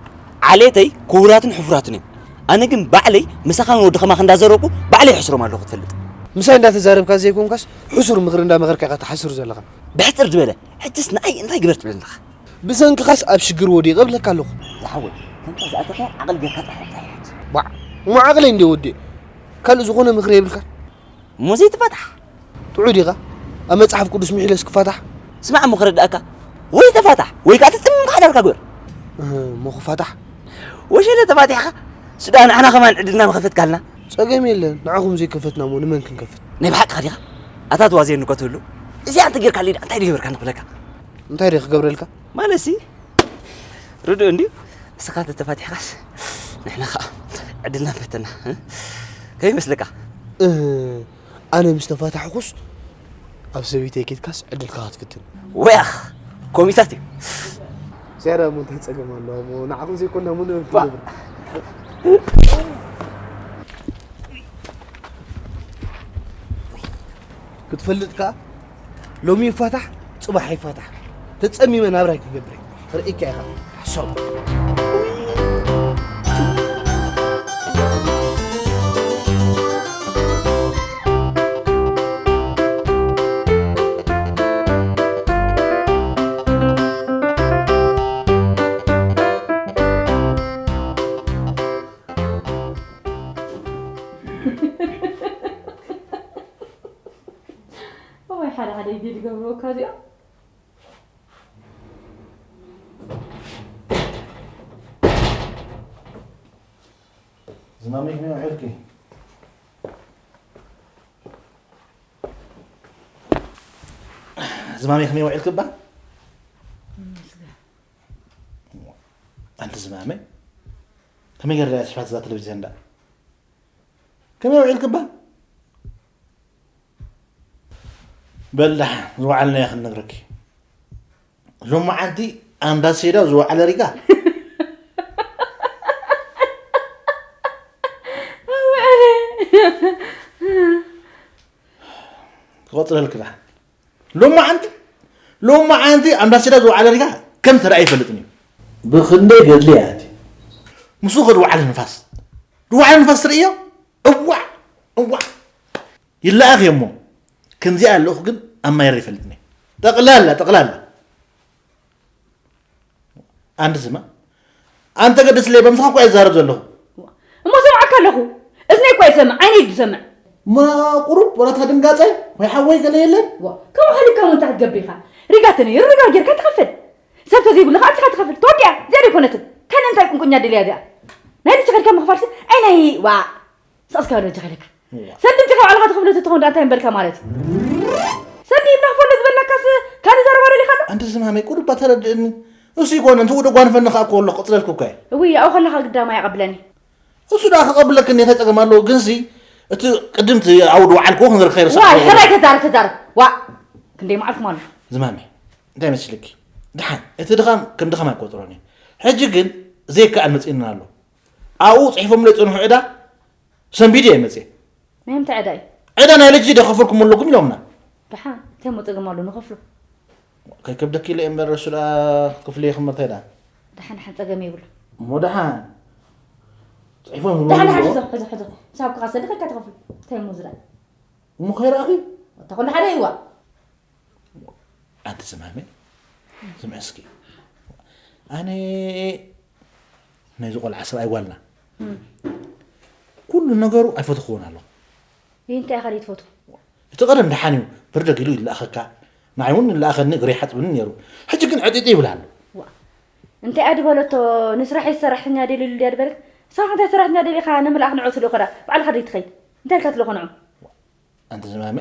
ዓሌተይ ክቡራትን ሕፉራትን እዮም። ኣነ ግን ባዕለይ ምሳኻን ወዲ ኸማኻ እንዳዘረብኩ ባዕለይ ሕስሮም ኣለኹ ክትፈልጥ። ምሳይ እንዳተዛረብካ ዘይኮንካስ ሕሱር ምኽሪ እንዳመኸርካ ኢኻ ትሓስር ዘለኻ። ብሕጽር ዝበለ፣ ሕጅስ ንኣይ እንታይ ግበር ትብለኒ ኣለኻ? ብሰንክኻስ ኣብ ሽግር ወዲቐ እብለካ ኣለኹ። ዝሓወይ፣ ከምታ ዝኣተኻያ ዓቕል ጌርካ ጥራሕ እንታይ ሕጅ? ባዕ፣ እሞ ዓቕለይ እንደ ወዴ፣ ካልእ ዝኾነ ምኽሪ የብልካን? እሞ ዘይትፋታሕ። ጥዑይ ዲኻ? ኣብ መጽሓፍ ቅዱስ ምሒለስ ክፋታሕ? ስማዕ እሞ ክረድኣካ። ወይ ተፋታሕ፣ ወይ ከኣ ተጸሚምካ ሓዳርካ ግበር። እህ፣ እሞ ክፋታሕ? ወሸለ ተፋቲሕካ፣ እሱ ደኣ ንዓና ከማን ዕድልና ምኸፈትካልና። ጸገም የለን፣ ንዓኹም ዘይከፈትና እሞ ንመን ክንከፍት? ናይ ብሓቅኻ ዲኻ? ኣታ ተዋዘየኒ እኳ ትህሉ። እዚኣ እንተ ጌርካለይ ደኣ እንታይ ድገበርካ ንኽብለካ? እንታይ ድየ ክገብረልካ? ማለትሲ፣ ርዱእ እንድዩ። ንስኻ እንተ ተፋቲሕካስ፣ ንሕና ኸኣ ዕድልና ምፈተና፣ እ? ከመይ ይመስለካ? እ፣ ኣነ ምስ ተፋታሕኩስ፣ ኣብ ሰበይተይ ኬድካስ ዕድልካ ክትፍትን። ወያኽ! ኮሚታት እዩ። ዝያዳ እሞ እንታይ ጸገም ኣለዎ? እሞ ንዓኹም ዘይኮንና እሞ ንመን ባ- ክንገብር? ክትፈልጥ ከኣ፣ ሎሚ ይፋታሕ፣ ጽባሕ ኣይፋታሕ። ተጸሚመ ናብራይ ክገብር እየ። ርእይካ ኢኻ። ሕሰቦ። እዋይ፣ ሓደ ሓደ ግዜ ዝገብርዎ እኳ እዚኦም። ዝማመይ ከመይ ውዒልኪ? ዝማመይ ከመይ ውዒልኪ እባ? ይመስገን። ኣንቲ ዝማመይ፣ ከመይ ገይራ እያ ስሒባታ እዛ ቴሌቪዝን ደኣ? ከመይ ውዒልኪ እባ? በል ደሓን፣ ዝወዓልናዮ ክንነግረኪ። ሎማዓንቲ ኣንዳሴዳ ዝወዓለ ሪጋ። ክቐጽለልኪ ደሓን። ሎማዓንቲ፣ ሎማዓንቲ ኣንዳሴዳ ዝወዓለ ሪጋ ከም ተራእየ ኣይፈልጥን እዩ። ብኽንደይ ገድሊ እያ ኣትዩ። ምስኡ ከ ዝወዓለ ንፋስ። ዝወዓለ ንፋስ ትርእዮ? እዋዕ፣ እዋዕ። ይለኣኽ እየ እሞ፣ ከምዚኣ ኣለኹ ግን ኣማይረ ይፈልጥኒ። ጠቕላላ፣ ጠቕላላ። ኣንድ ስማ። ኣንተ ገድስለይ፣ በምስኻ እኮ እየ ዝዛረብ ዘለኹ። እሞ ሰምዓካ ኣለኹ። እዝነይ እኮ ይሰምዕ፣ ዓይነይ ዝሰምዕ። ማ ቁሩብ ወላ እታ ድንጋጸ ወይ ሓወይ ገለ የለን? ዋ፣ ከምኡ ሓሊፍካ እሞ እንታይ ክትገብር ኢኻ? ሪጋ ተነይሩ ሪጋ ጌርካ ትኸፍል። ሰብ ተዘይብሉ ከዓ ኣቲኻ ትኸፍል። ተወዲኣ፣ እዚኣ ዶ ኣይኮነትን? ካልእ እንታይ ቁንቁኛ ደልያ እዚኣ? ናይ ልጅ ከድካ ምኽፋልሲ፣ ኣይ ናይ፣ ዋ። ስቕ እስከ በል በጃኻ ኢለካ። እዋ። ሰብ ድምፅኻ ባዕልኻ ተኽፍሎ ተትኾን ደኣ እንታይ ምበልካ ማለት እዩ? ሰብ ድምፅኻ ክፈሎ ዝበለካስ ካልእ ዘረባ ደሊኻ ኣሎ? ኣንቲ ዝማመይ ቁሩብ እባ ተረድእኒ። እሱ ይኮነ፣ እንትኡ ዶ ጓንፈኒ ከኣ እኮ ኣሎ፣ ክቕፅለልኩ እኮ እየ። እውይ፣ ኣብኡ ከለኻ ግዳ ማይ ኣቐብለኒ። እሱ ደኣ ክቐብለክን እንታይ ጸገም ኣለዎ? ግንሲ እቲ ቅድም እቲ ኣብኡ ዝወዓልክዎ ክንርካ ይርሳዕ ዋይ ኣለዎ። ሕራይ ተዛረብ ተዛረብ። ዋ ክንደይ መዓልቲ ማለት ዝማሜ እንታይ መስልኪ? ድሓን እቲ ድኻም ከም ድኻም ኣይቆጽሮን እየ። ሕጂ ግን ዘይከኣል መጺእና ኣሎ። ኣብኡ ጽሒፎም ለይ ጽንሑ ዕዳ ሰንቢድ እየ መጺእ። ናይ ምንታይ ዕዳ እዩ? ዕዳ ናይ ልጅ ዶ ከፈልኩም ኣለኩም ኢሎምና። ደሓን እንታይ እሞ ጸገም ኣሎ ንኸፍሎ። ከይከብደኪ ኢለ እምበር እሱ ደኣ ክትከፍልዮ ክምርታይ ደኣ። ደሓን ደሓን ጸገም የብሉ። እሞ ደሓን ጽሒፎም ደሓን ደሓን ዝመልሱ ሕዞ ሕዞ ሕዞ። ምሳብ ክኻ ሰደኸካ ትኸፍል። እንታይ እሞ ዝዳ? እሞ ከይረኣኺ? እታ ኩሉ ሓደ ይዋ። ኣንቲ ዝማመ ስምዒ እስኪ ኣነ ናይዚ ቆልዓ ሰብኣይ ጓልና ኩሉ ነገሩ ኣይፈትኽዎን ኣለኹ። ይህ እንታይ ኢኻ ዘይትፈትዎ? እቲ ቀደም ደሓን እዩ ብርደግ ኢሉ ይለኣኸካ ንዓይ እውን ይለኣኸኒ እግረይ ይሓፅብኒ ነይሩ። ሕጂ ግን ዕጢጢ ይብል ኣሎ። ዋ እንታይ ኣዲ በለቶ ንስራሕ ሰራሕተኛ ደልሉ ድያ ድበለት? ንስኻ እንታይ ሰራሕተኛ ደሊኻ ንምልኣኽ ንዑ ትልእኾ ዳ ባዕልኻ ደይትኸይድ እንታይ ኢልካ ትልእኾ ንዑ? ኣንቲ ዝማመ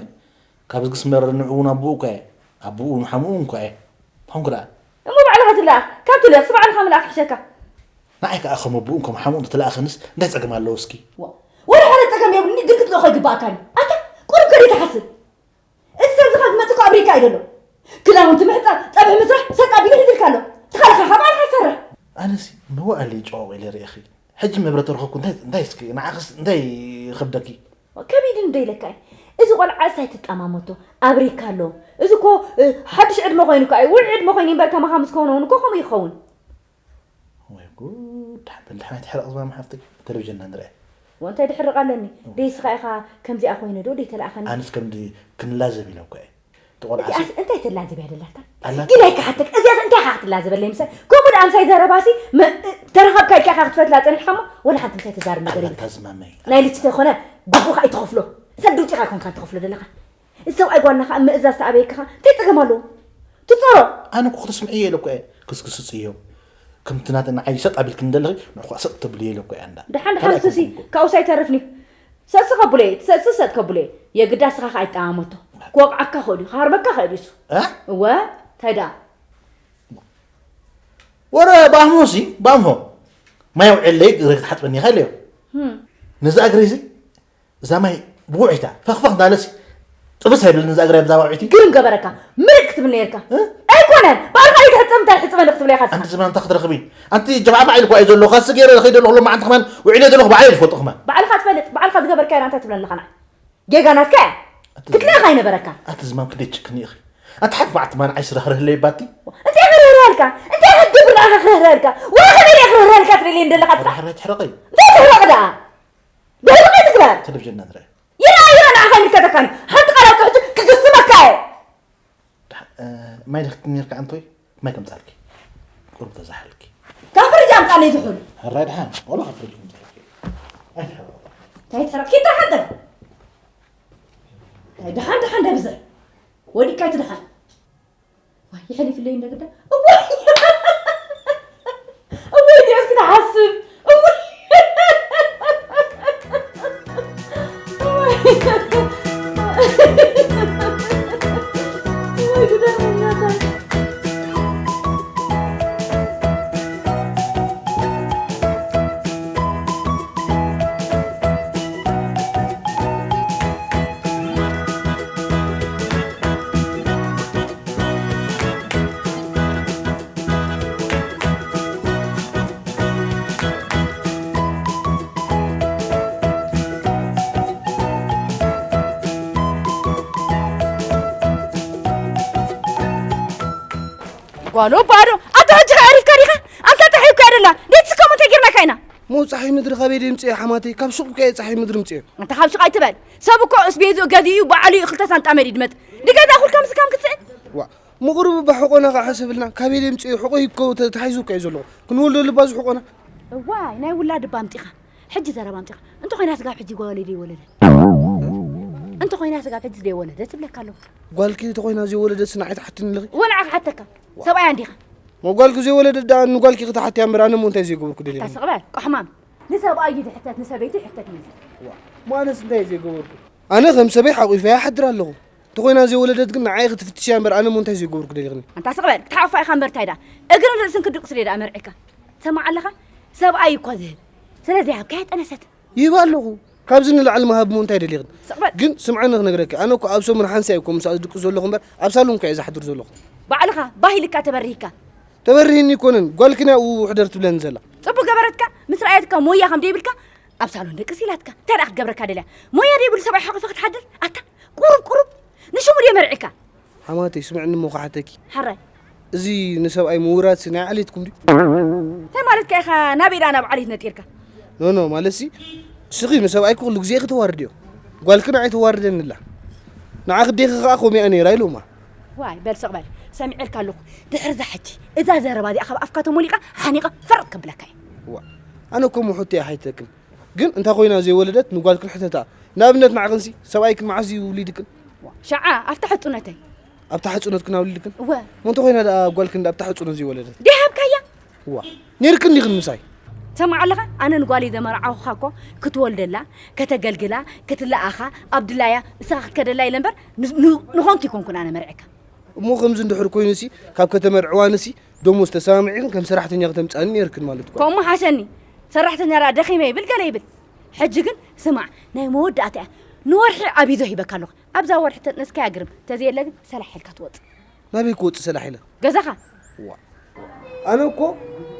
ካብ ዝግስ መረር ንዕኡ ናብኡ እኳ እየ ኣቦኡ ንሓምኡ እንኳ እየ ታንኩ ደኣ እሞ ባዕልኻ ትለኣኽ ካብ ትልእኽስ ባዕልኻ ምልኣኽ ይሕሸካ። ንዓይ ከኣ ከም ኣቦኡን ከም ሓምኡን ተተለኣኸንስ እንታይ ጸገም ኣለዎ እስኪ? ወላ ሓደ ጸገም የብሉኒ ግን ክትልእኾ ኣይግባኣካን እዩ ኣታ ቁሩብ ከ ዘይትሓስብ እቲ ሰብ ዝኻ ዝመጽእ እኮ ኣብ ሪካ እዩ ዘሎ ክዳውንቲ ምሕጻብ ጸብሒ ምስራሕ ሰጥ ኣቢሉ ሒዝልካ ኣሎ ትኻልኻ ካብ ባዕልኻ ትሰርሕ ኣነሲ መዋእለይ ጨዋቕ ኢለ ርእኺ ሕጂ መብረ ተረኸብኩ እንታይ እንታይ እስኪ ንዓኽስ እንታይ ይኸብደኪ? ከቢድኒ ዶ ኢለካ እየ እዚ ቆልዓ እሳ ኣይትጠማመቶ ኣብሪካ ኣሎ እዚ እኮ ሓድሽ ዕድመ ኮይኑ እኮ እዩ ውዕ ዕድመ ኮይኑ እምበር ከማኻ ምስ ከውነ እውን እኮ ከምኡ ይኸውን ወይ ጉድ ሓበል ድሓን ኣይትሕረቕ ዝማም ሓፍተይ ቴሌቪዥንና ንርአ ወንታይ ድሕርቕ ኣለኒ ደይስኻ ኢኻ ከምዚኣ ኮይነ ዶ ደይተለኣኸኒ ኣነስ ከምዚ ክንላዘብ ኢለ እኮ እየ እቲኣስ እንታይ ተላዝብ ያደላታ ኣላ- ኢለ ኣይከሓተክ እዚኣስ እንታይ ኢኻ ክትላዘበለይ ምሰ ከምኡ ደኣ ምሳይ ዘረባሲ መ- ተረኸብካ ኢልካ ኢኻ ክትፈትላ ጸኒሕካ እሞ ወላ ሓንቲ ምሳይ ተዛርብ ነገር ኣላ የብልካ እታ ዝማመይ ናይ ልጅ ተይኮነ ግቡኻ ኣይትኸፍሎ ሰብ ድውጢኻ ኣይኮንካ ትኸፍሎ ዘለኻ እዚ ሰብኣይ ጓልና ኸዓ ምእዛዝ ተኣበየካ ኸዓ እንታይ ጸገም ኣለዎ ትጸሮ ኣነ እኮ ክትስምዕዮ ኢለ እኮ እየ ክስክስጽዮ ከምቲ ናተ ንዓይ ሰጥ ኣቢልክኒ ዘለኺ ንዕኹ ሰጥ ተብልዮ ኢለ እኮ እየ እንዳ ድሓን ካልእ ድሓን ሱሲ ኣይኮንኩን እኮ። ካብኡስ ኣይተርፍን እዩ ሰስኸቡለይ ትሰስሰት ከቡለይ የግዳ ስኻ ኣይጠማመቶ ክወቕዓካ ኸእዱ ክሃርመካ ኸእዱ እሱ እ? እወ እንታይ ደኣ ወረ ባሞ ሲ ባሞ ማይ ኣውዕለይ እግረ ክትሓጥበኒ ኢኻ ኢለዮ ነዛ እግረይ ሲ እዛ ማይ ብውዒታ ፈኽፈኽ እንዳለሲ ጥብስ ኣይብልን እዛ እግረይ ብዛ ውዒቲ ግርም ገበረካ ምርቅ ክትብል ነርካ እ? ኣይኮነን ባዕልኻ ይትሕጸም እንታይ ሕጽበኒ ክትብለይ ኢኻ ኣንቲ ዝማንታ ክትረኽቢ ኣንቲ ጀብዓ ባዕልኳ እዩ ዘሎ ካሲ ገይረ ከይደ ኣለኹ ሎማዓንቲ ከማን ውዒለ ዘለኹ ባዕለይ ዝፈልጦ ከማን ባዕልኻ ትፈልጥ ባዕልኻ ዝገበርካዮ እንታይ ትብለኒ ኸዓ ጌጋ ናትካ እያ ክትለእኻ ኣይነበረካን ኣቲ ዝማም ክንደይ ትጭክኒ ኢኺ ኣቲ ሓንቲ መዓልቲ ማን ዓይስ ርህርህለይ ባቲ እንታይ ክርህርሃልካ እንታይ ክትገብር ንዓኻ ክርህርሃልካ ወላ ከመይ እየ ክርህርሃልካ ትደልየ እንደለኻ ትፋሕ ርህርህ ትሕረቐይ እንታይ ትሕረቕ ደኣ ብህልቕ ኣይትግበር ቴሌቪዥን ነንረ ይርኣ ይርኣ ንዓኻ ይምልከተካን ሓንቲ ቃል ኣውጥሕቱ ክግስመካ እየ ማይ ድኽቲ ነርካ ኣንቶይ ማይ ከምጻልኪ ቁሩብ ተዛሓልኪ ካብ ፍርጅ ኣምጻለይ ዝሑል ሕራይ ድሓን ወላ ካብ ፍርጅ ከምጻልኪ ኣይትሕረቕ እንታይ ትሕረቕ ኪታ ሓንተ ድሓን ድሓን ደብዝሕ ወዲካ ኣይትድሓን ይሕሊፍለይ እንደ ግዳ እዋይ እዋይ ዲያስ ክትሓስብ እዋይ እዋይ እዋይ ግዳ እናታ ጓሎ ባዶ ኣታ ሕጂ ከ ዕሪፍካ ዲኻ ኣንታ ጥሒብካ ደላ ደትስከሙ ተጊርናካ ኢና ሞ ፀሓይ ምድሪ ካበይ ደምፅዮ ሓማተይ ካብ ሱቕ ከየ ፀሓይ ምድሪ ምፅዮ ኣንታ ካብ ሱቕ ኣይትበል ሰብ እኮ እስቤዝኡ ገዚኡ ባዕሉ እዩ ክልተ ሳንጣ መዲድ መጥ ድገዛ ኩልካ ምስካም ክትስዕድ ዋ ምቕርቡ ባሕቆና ከዓ ሕሰብልና ካበይ ደምፅዮ ሕቆ ይኮ ተታሒዙ እኮ እዩ ዘለኹ ክንወልዶ ልባ ዝሕቆና እዋይ ናይ ውላድ እባ ኣምፂኻ ሕጂ ዘረባ ኣምፂኻ እንተኾይና ስጋብ ሕጂ ጓለይ ደይወለደ እንተኾይና ስጋብ ሕጂ ደይወለደ ትብለካ ኣለኹ ጓልኪ ተኾይና ዘይወለደት ንዓይ ትሓትኒ ኣለኺ ወንዓ ክሓተካ ሰብኣያ እንዲኻ ሞ ጓልኪ ዘይወለደት ደኣ ንጓልኪ ክትሓትያ እምበር ኣነ ሞ እንታይ ዘይገበርኩ ደሊኹ ታስቕበል ቆሕማም ንሰብኣይ እዩ ዝሕተት ንሰበይቲ ይሕተት እዩ እሞ ኣነስ እንታይ ዘይገበርኩ ኣነ ከም ሰበይ ሓቂፈያ ይሓድር ኣለኹ ተኾይና ዘይወለደት ግን ንዓይ ክትፍትሽያ እምበር ኣነ ሞ እንታይ ዘይገበርኩ ደሊኽኒ ኣንታ ስቕበል ክትሓቕፋ ኢኻ እምበር እንታይ ደኣ እግርን ርእስን ክድቁስ ደኣ መርዒካ ትሰማዕ ኣለኻ ሰብኣይ እኳ ዝህብ ስለዚ ሃብካያ ጠነሰት። ይህባ ኣለኹ። ካብዚ ንላዕሊ ምሃብ እሞ እንታይ ደሊኽን? ስቕ በል። ግን ስምዐኒ ክነግረኪ፣ ኣነ እኮ ኣብ ሰሙን ሓንሳእ እኮ ምስኣ ዝድቅስ ዘለኹ እምበር ኣብ ሳሎን እኮ እየ ዝሓድር ዘለኹ። ባዕልኻ ባህ ኢልካ ተበሪህካ። ተበሪህኒ ኣይኮነን፣ ጓልክን እያ ኣብኡ ሕደር ትብለኒ ዘላ። ጽቡቕ ገበረትካ፣ ምስ ረኣየትካ ሞያ ከም ደይብልካ ኣብ ሳሎን ደቅስ ኢላትካ። እንታይ ደኣ ክትገብረካ ደልያ? ሞያ ደይብሉ ሰብኣይ ሓቒፋ ክትሓድር? ኣታ ቁሩብ ቁሩብ ንሽሙ ድየ መርዒካ? ሓማተይ ስምዕኒ እሞ ክሓተኪ። ሓራይ። እዚ ንሰብኣይ ምውራድሲ ናይ ዓሌትኩም ድዩ? እንታይ ማለትካ ኢኻ? ናበይ ደኣ ናብ ዓሌት ነጢርካ? ኖ፣ ኖ፣ ማለትሲ እስኺ ንሰብኣይኪ ኩሉ ግዜ ኢኺ ተዋርድዮ። ጓልኪ ንዓይ ተዋርደኒ ኣላ። ንዓኺ ኣዴኺ ኸኣ ከምኡ እያ ነይራ ኢሎማ። ዋይ፣ በል ስቕ በል። ሰሚዐልካ ኣለኹ። ድሕርዛ ሕጂ እዛ ዘረባ እዚኣ ካብ ኣፍካ ተሞሊቓ ሓኒቐ ፈረቕ ከብለካ እየ። ዋ፣ ኣነ እኮ ምሑት እየ ኣይሓተክን። ግን እንታ ኮይና ዘይወለደት ንጓልክን ሕተታ። ንኣብነት ንዓኽንሲ ሰብኣይክን መዓስ እዩ ውሊድክን? ዋ፣ ሸዓ ኣብታ ሕጹነተይ። ኣብታ ሕጹነትክን ኣውሊድክን? እወ። እሞ እንተ ኮይና ደኣ ጓልክን ኣብታ ሕጹነት ዘይወለደት? ደይ ሃብካያ? ዋ፣ ነይርክን ዲኽን ምሳይ? ትሰምዕ ኣለኻ? ኣነ ንጓለይ ዘመርዓኹኻ እኮ ክትወልደላ፣ ከተገልግላ፣ ክትለኣኻ፣ ኣብ ድላያ ንስኻ ክትከደላ ኢለ እምበር ን-፣ ን-፣ ንኾንኪ ኣይኮንኩን ኣነ መርዒካ። እሞ ከምዚ እንድሕር ኮይኑሲ ካብ ከተመርዕዋንሲ ደሞዝ ተሰማሚዕክን ከም ሰራሕተኛ ከተምጽኣኒ ነይርክን ማለት እኮ። ከምኡ ሓሸኒ። ሰራሕተኛ ደኣ ደኺመ ይብል ገለ ይብል። ሕጂ ግን ስማዕ፣ ናይ መወዳእታ እያ። ንወርሒ ኣቢዞ ሂበካ ኣለኹ። ኣብዛ ወርሒ ተጥነስካያ ግርም፣ ተዘየለ ግን ሰላሕ ኢልካ ትወጽእ። ናበይ ክወጽእ ሰላሕ ኢለ? ገዛኻ። ዋ። ኣነ እኮ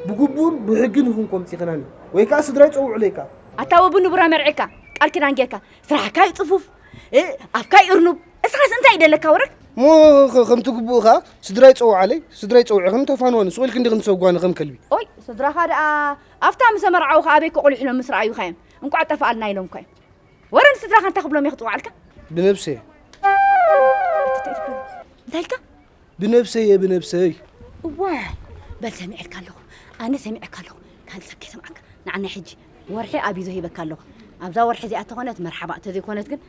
ብግቡእን ብሕግን ይኹን ኮምጺኽናኒ። ወይ ከኣ ስድራይ ጸውዑለይ ከኣ። ኣታ ወቡ ንቡራ መርዒካ፣ ቃል ኪዳን ጌርካ፣ ስራሕካ እዩ ጽፉፍ፣ እ፣ ኣፍካ እዩ እርኑብ። እስኻስ እንታይ ይደለካ ወረግ? እሞ ኸ-፣ ከምቲ ግቡእ ኸኣ ስድራይ ጸውዓለይ፣ ስድራይ ጸውዕኽን ተፋንዋኒ፣ ስቕ ኢልክን ዲኽን ትሰጓኒ ከም ከልቢ? ኦይ፣ ስድራኻ ደኣ ኣብታ ምስ ኣመርዓውኻ ኣበይ ከቑሊሕሎም ምስ ረኣዩኻ እዮም። እንቋዕ ጠፋኣልና ኢሎም እኮ እዮም። ወረ ንስድራኻ እንታይ ክብሎም እየ ክጽውዓልካ? ብነብሰይ። እንታይ ኢልካ? ብነብሰይ እየ፣ ብነብሰይ። እዋ፣ በል ሰሚዐልካ ኣለኹ። ኣነ ሰሚዐካ ኣለኹ። ካልእ ሰብ ከይሰምዓካ። ንዓና ሕጂ ወርሒ ኣቢዞ ሂበካ ኣለኹ። ኣብዛ ወርሒ እዚኣ ተኾነት መርሓባ፣ ተዘይኮነት ግን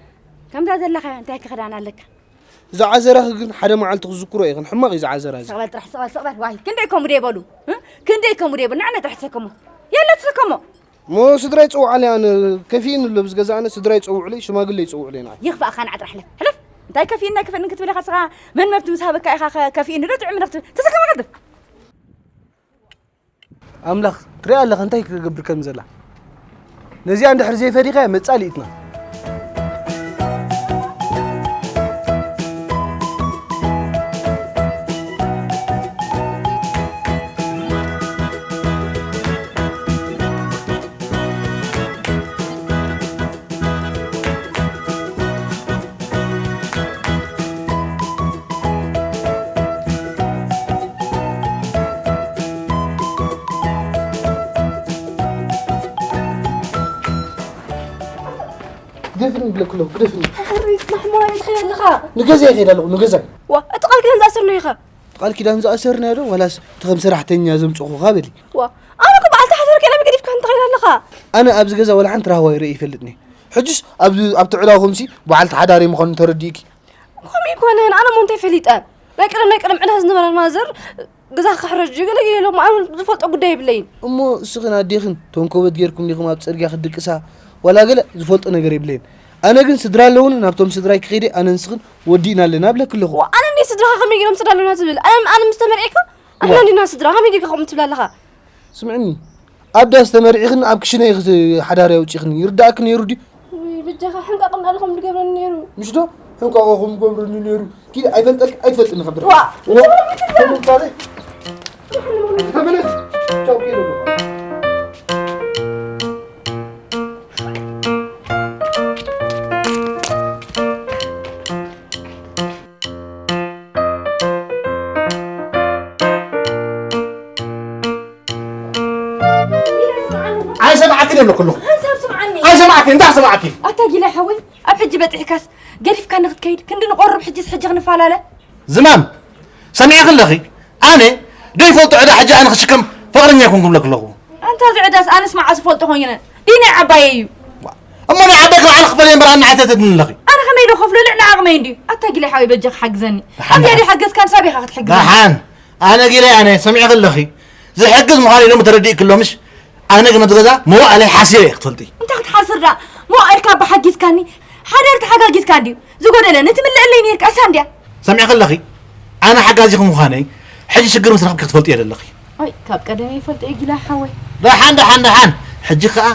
ከምዛ ዘለኻ እንታይ ክኽዳን ኣለካ? እዛ ዓዘራኺ ግን ሓደ መዓልቲ ክዝክሮ እየ፣ ግን ሕማቕ እዩ እዛ ዓዘራ እዚ። ስቕ በል ጥራሕ፣ ስቕ በል፣ ስቕ በል። ዋይ፣ ክንደይ ከምኡ ደይበሉ? እ? ክንደይ ከምኡ ደይበሉ? ንዓና ጥራሕ ትሰከሞ። የለ ትሰከሞ። እሞ ስድራይ ጸውዓለይ ኣነ ከፊእኒ ኣሎ ብዝገዛ ኣነ ስድራይ ጸውዑለይ ሽማግለ ይጸውዑለይ ንዓይ። ይኽፋእኻ ንዓ ጥራሕ ሕለፍ። ሕለፍ። እንታይ ከፊእኒ ኣይከፈእንን ክትብል ኢኻ ንስኻ መን መብት ምስ ሃበካ ኢኻ ከ-፣ ከፊእኒ ዶ ጥዑም ዶ ክትብል? ተሰከመ ቀልጥፍ። ኣምላኽ ትሪኣ ኣለኻ እንታይ ክገብር ከም ዘላ። ነዚኣ እንድሕር ዘይፈዲኻ መጻልኢትና። ግደፍኒ ይብለኪ ኣለኹ፣ ግደፍኒ። ሕሪ ጽናሕ እሞ ናበይ ትኸይድ ኣለኻ? ንገዛይ ይኸይድ ኣለኹ፣ ንገዛይ። ዋ፣ እቲ ቃል ኪዳን ዝኣሰርናዮ ኸ? ቃል ኪዳን ዝኣሰርናዮ ዶ ዋላስ እቲ ከም ሰራሕተኛ ዘምጽኹኻ በሊ? ዋ፣ ኣነ እኮ በዓልቲ ሓዳር ከይነ ገዲፍካኒ ትኸይድ ኣለኻ። ኣነ ኣብዚ ገዛ ዋላ ሓንቲ ራህዋ ይርኢ ይፈልጥኒ። ሕጅስ ኣብ፣ ኣብቲ ዕዳኹምሲ በዓልቲ ሓዳር ምዃኑ ተረዲእኪ። ከምኡ ኣይኮነን፣ ኣነ እሞ እንታይ ፈሊጠ? ናይ ቀደም፣ ናይ ቀደም ዕዳ ዝነበረን ማዘር ገዛ ክሕረጅ እዩ ገለ ገለ ኢሎም፣ ኣነ ዝፈልጦ ጉዳይ የብለይን። እሞ እስኽን ኣዴኽን ተንኮበት ጌርኩም ዲኹም ኣብ ጽርግያ ክትድቅሳ? ዋላ ገለ ዝፈልጦ ነገር የብለይን። ኣነ ግን ስድራ ኣለውኒ፣ ናብቶም ስድራይ ክኸይደ ኣነ ንስኽን ወዲእና ኣለና እብለኪ ኣለኹ። ዋ፣ ኣነ እንዴ ስድራኻ ከመይ ገይሮም ስድራ ኣለውና ትብል? ኣነ፣ ኣነ ምስ ተመርዒካ? ኣሕና ዋ። እንዲና ስድራ፣ ከመይ ጌርካ ከምኡ ትብል ኣለኻ? ስምዕኒ፣ ኣብ ዳስ ተመርዒኽን ኣብ ክሽነ ኢኺ ሓዳር ኣውጺኽኒ፣ ይርድኣኪ ነይሩ ድዩ? ውይ፣ በጃኻ ሕንቃቕ እንዳበለ ከም ዝገብረኒ ነይሩ። ምሽ ዶ? ሕንቃቕ ከም ዝገብረኒ ነይሩ። ኪድ ኣይፈልጠልክ፣ ኣይትፈልጥኒ ከብድኻ። ዋ! ዋ! ተመልካለይ። ተመለስ። ቻው፣ ኪድ። ኣይሰምዓክን እየ እኮ ኣለኹ። ሓንሳብ ስምዓኒ። ኣይሰምዓክን፣ እንታይ ክሰምዓኪ? ኣታ ጊላይ ሓወይ፣ ኣብ ሕጂ በጺሕካስ ገዲፍካኒ ክትከይድ፣ ክንዲ ንቆርብ ሕጂስ ሕጂ ክንፈላለ? ዝማም፣ ሰሚዕኪ ኣለኺ? ኣነ ደይፈልጦ ዕዳ ሕጂ ኣነ ክሽከም ፍቕረኛ ኣይኮንኩን እብለኪ ኣለኹ። ኣንታ እዚ ዕዳስ ኣነስ መዓስ እፈልጦ ኮይነ? ድዩ ናይ ዓባየይ እዩ? እሞ ናይ ዓባይኪ ንዓና ክፈለዮ እምበር ኣነ ዓተተትኒ ኣለኺ። ኣነ ከመይ ኢለ ክኸፍሎ? ልዕሊ ዓቕመይ እንድዩ። ኣታ ጊላይ ሓወይ በጃኻ ሓግዘኒ። ደሓን፣ ኣብዚኣ ደሓን። ደይሓገዝካን ሳብ ኢኻ ክትሕግዘኒ። ደሓን። ኣነ ጊላይ ኣነ ሰሚዕኪ ኣለኺ። ዝሕግዝ ምዃኑ ኢሎም ተረዲእኪ ኣሎ ምሽ? ኣነ ግን ኣብዚ ገዛ መዋእለይ ሓሲረ እየ ክትፈልጢ። እንታይ ክትሓስር ደኣ? መዋእልካ ኣባ ሓጊዝካኒ፣ ሓዳር ተሓጋጊዝካ እንድዩ። ዝጎደለ ነቲ ምልእለይ ነይርካ፣ እሳ እንድያ። ሰሚዕኪ ኣለኺ? ኣነ ሓጋዚኺ ምዃነይ ሕጂ ሽግር ምስ ረኽብኪ ክትፈልጢ እየ ዘለኺ። ኣይ፣ ካብ ቀደመ ይፈልጦ እየ ጊላ ሓወይ። ደሓን፣ ደሓን፣ ደሓን። ሕጂ ከኣ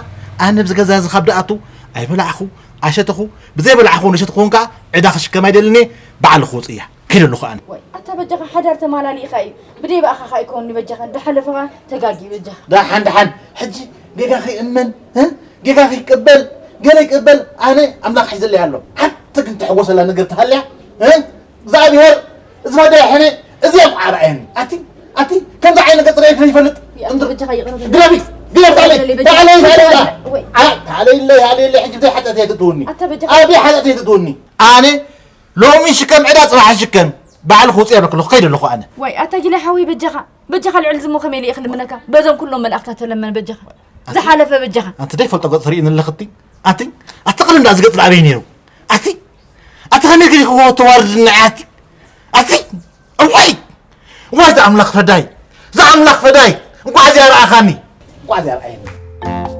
ኣነ ብዚ ገዛ እዚ ካብ ደኣቱ ኣይበላዕኹ ኣይሰተኹ፣ ብዘይ በላዕኹ ንሰትኹ እውን ከኣ ዕዳ ክሽከም ኣይደልን እየ። በዓል ክወፅእ እያ። ከይደ ኣለኹ ኣነ። ወይ ኣታ በጃኻ ሓዳር ተማላሊእኻ እዩ። ብደይ ብኣኻ ኸኣ ኣይኮንኒ በጃኻ። እንዳሓለፈኻ ተጋጊ በጃኻ። ደሓን ደሓን። ሕጂ ጌጋ ከይእመን፣ እ? ጌጋ ከይቀበል፣ ገለ ይቀበል። ኣነ ኣምላኽ ሒዘለይ ኣሎ። ሓንቲ ግን ትሕጎሰላ ነገር ተሃልያ፣ እ? እግዚኣብሔር፣ እዚ ማዳ ይሕነ፣ እዚ ኣብ ዓርኣየኒ። ኣቲ፣ ኣቲ፣ ከምዚ ዓይነት ገጽ ርኣየ ይፈልጥ። ያ፣ በጃኻ ይቕረ በል። ግለቢ፣ ግለቢ፣ ታዕለይ፣ በል፣ በል፣ ታዕለይ፣ በል፣ ታዕለይ። በል። ወይ። ኣ፣ ታዕለይ፣ ኢለ፣ ታዕለይ፣ ኢለ፣ ሕጂ ብዘይ ሓጢኣት እየ ትእትውኒ። ኣታ በጃኻ ኣብ ብዘይ ሓጢኣት እየ ትእትውኒ። ኣነ ሎሚ ሽከም ዕዳ ጽባሕ ሽከም በዓል ክውፅእ ኣለኩ ከይደ ኣለኹ ኣነ። ወይ ኣታ ጊላይ ሓወይ በጃኻ፣ በጃኻ ልዕሊ ዝሞ ከመይ ኢለ እየ ክልምነካ? በዞም ኩሎም መላእኽታት ተለመን በጃኻ። ዝሓለፈ በጃኻ። ኣንቲ ደይ ፈልጦ ገጽ ትርእይኒ ኣለኽቲ? ኣንቲ ኣቲ ቅድም ዳኣ ዝገጽ ኣበይ ነይሩ? ኣቲ ኣቲ ከመይ ገዲኽዎ ተዋርድኒ ኣቲ ኣቲ እዋይ እዋይ ዝኣምላኽ ፈዳይ ዝኣምላኽ ፈዳይ እንኳዕ እዚኣ ረኣኻኒ እንኳዕ እዚኣ ረኣየኒ።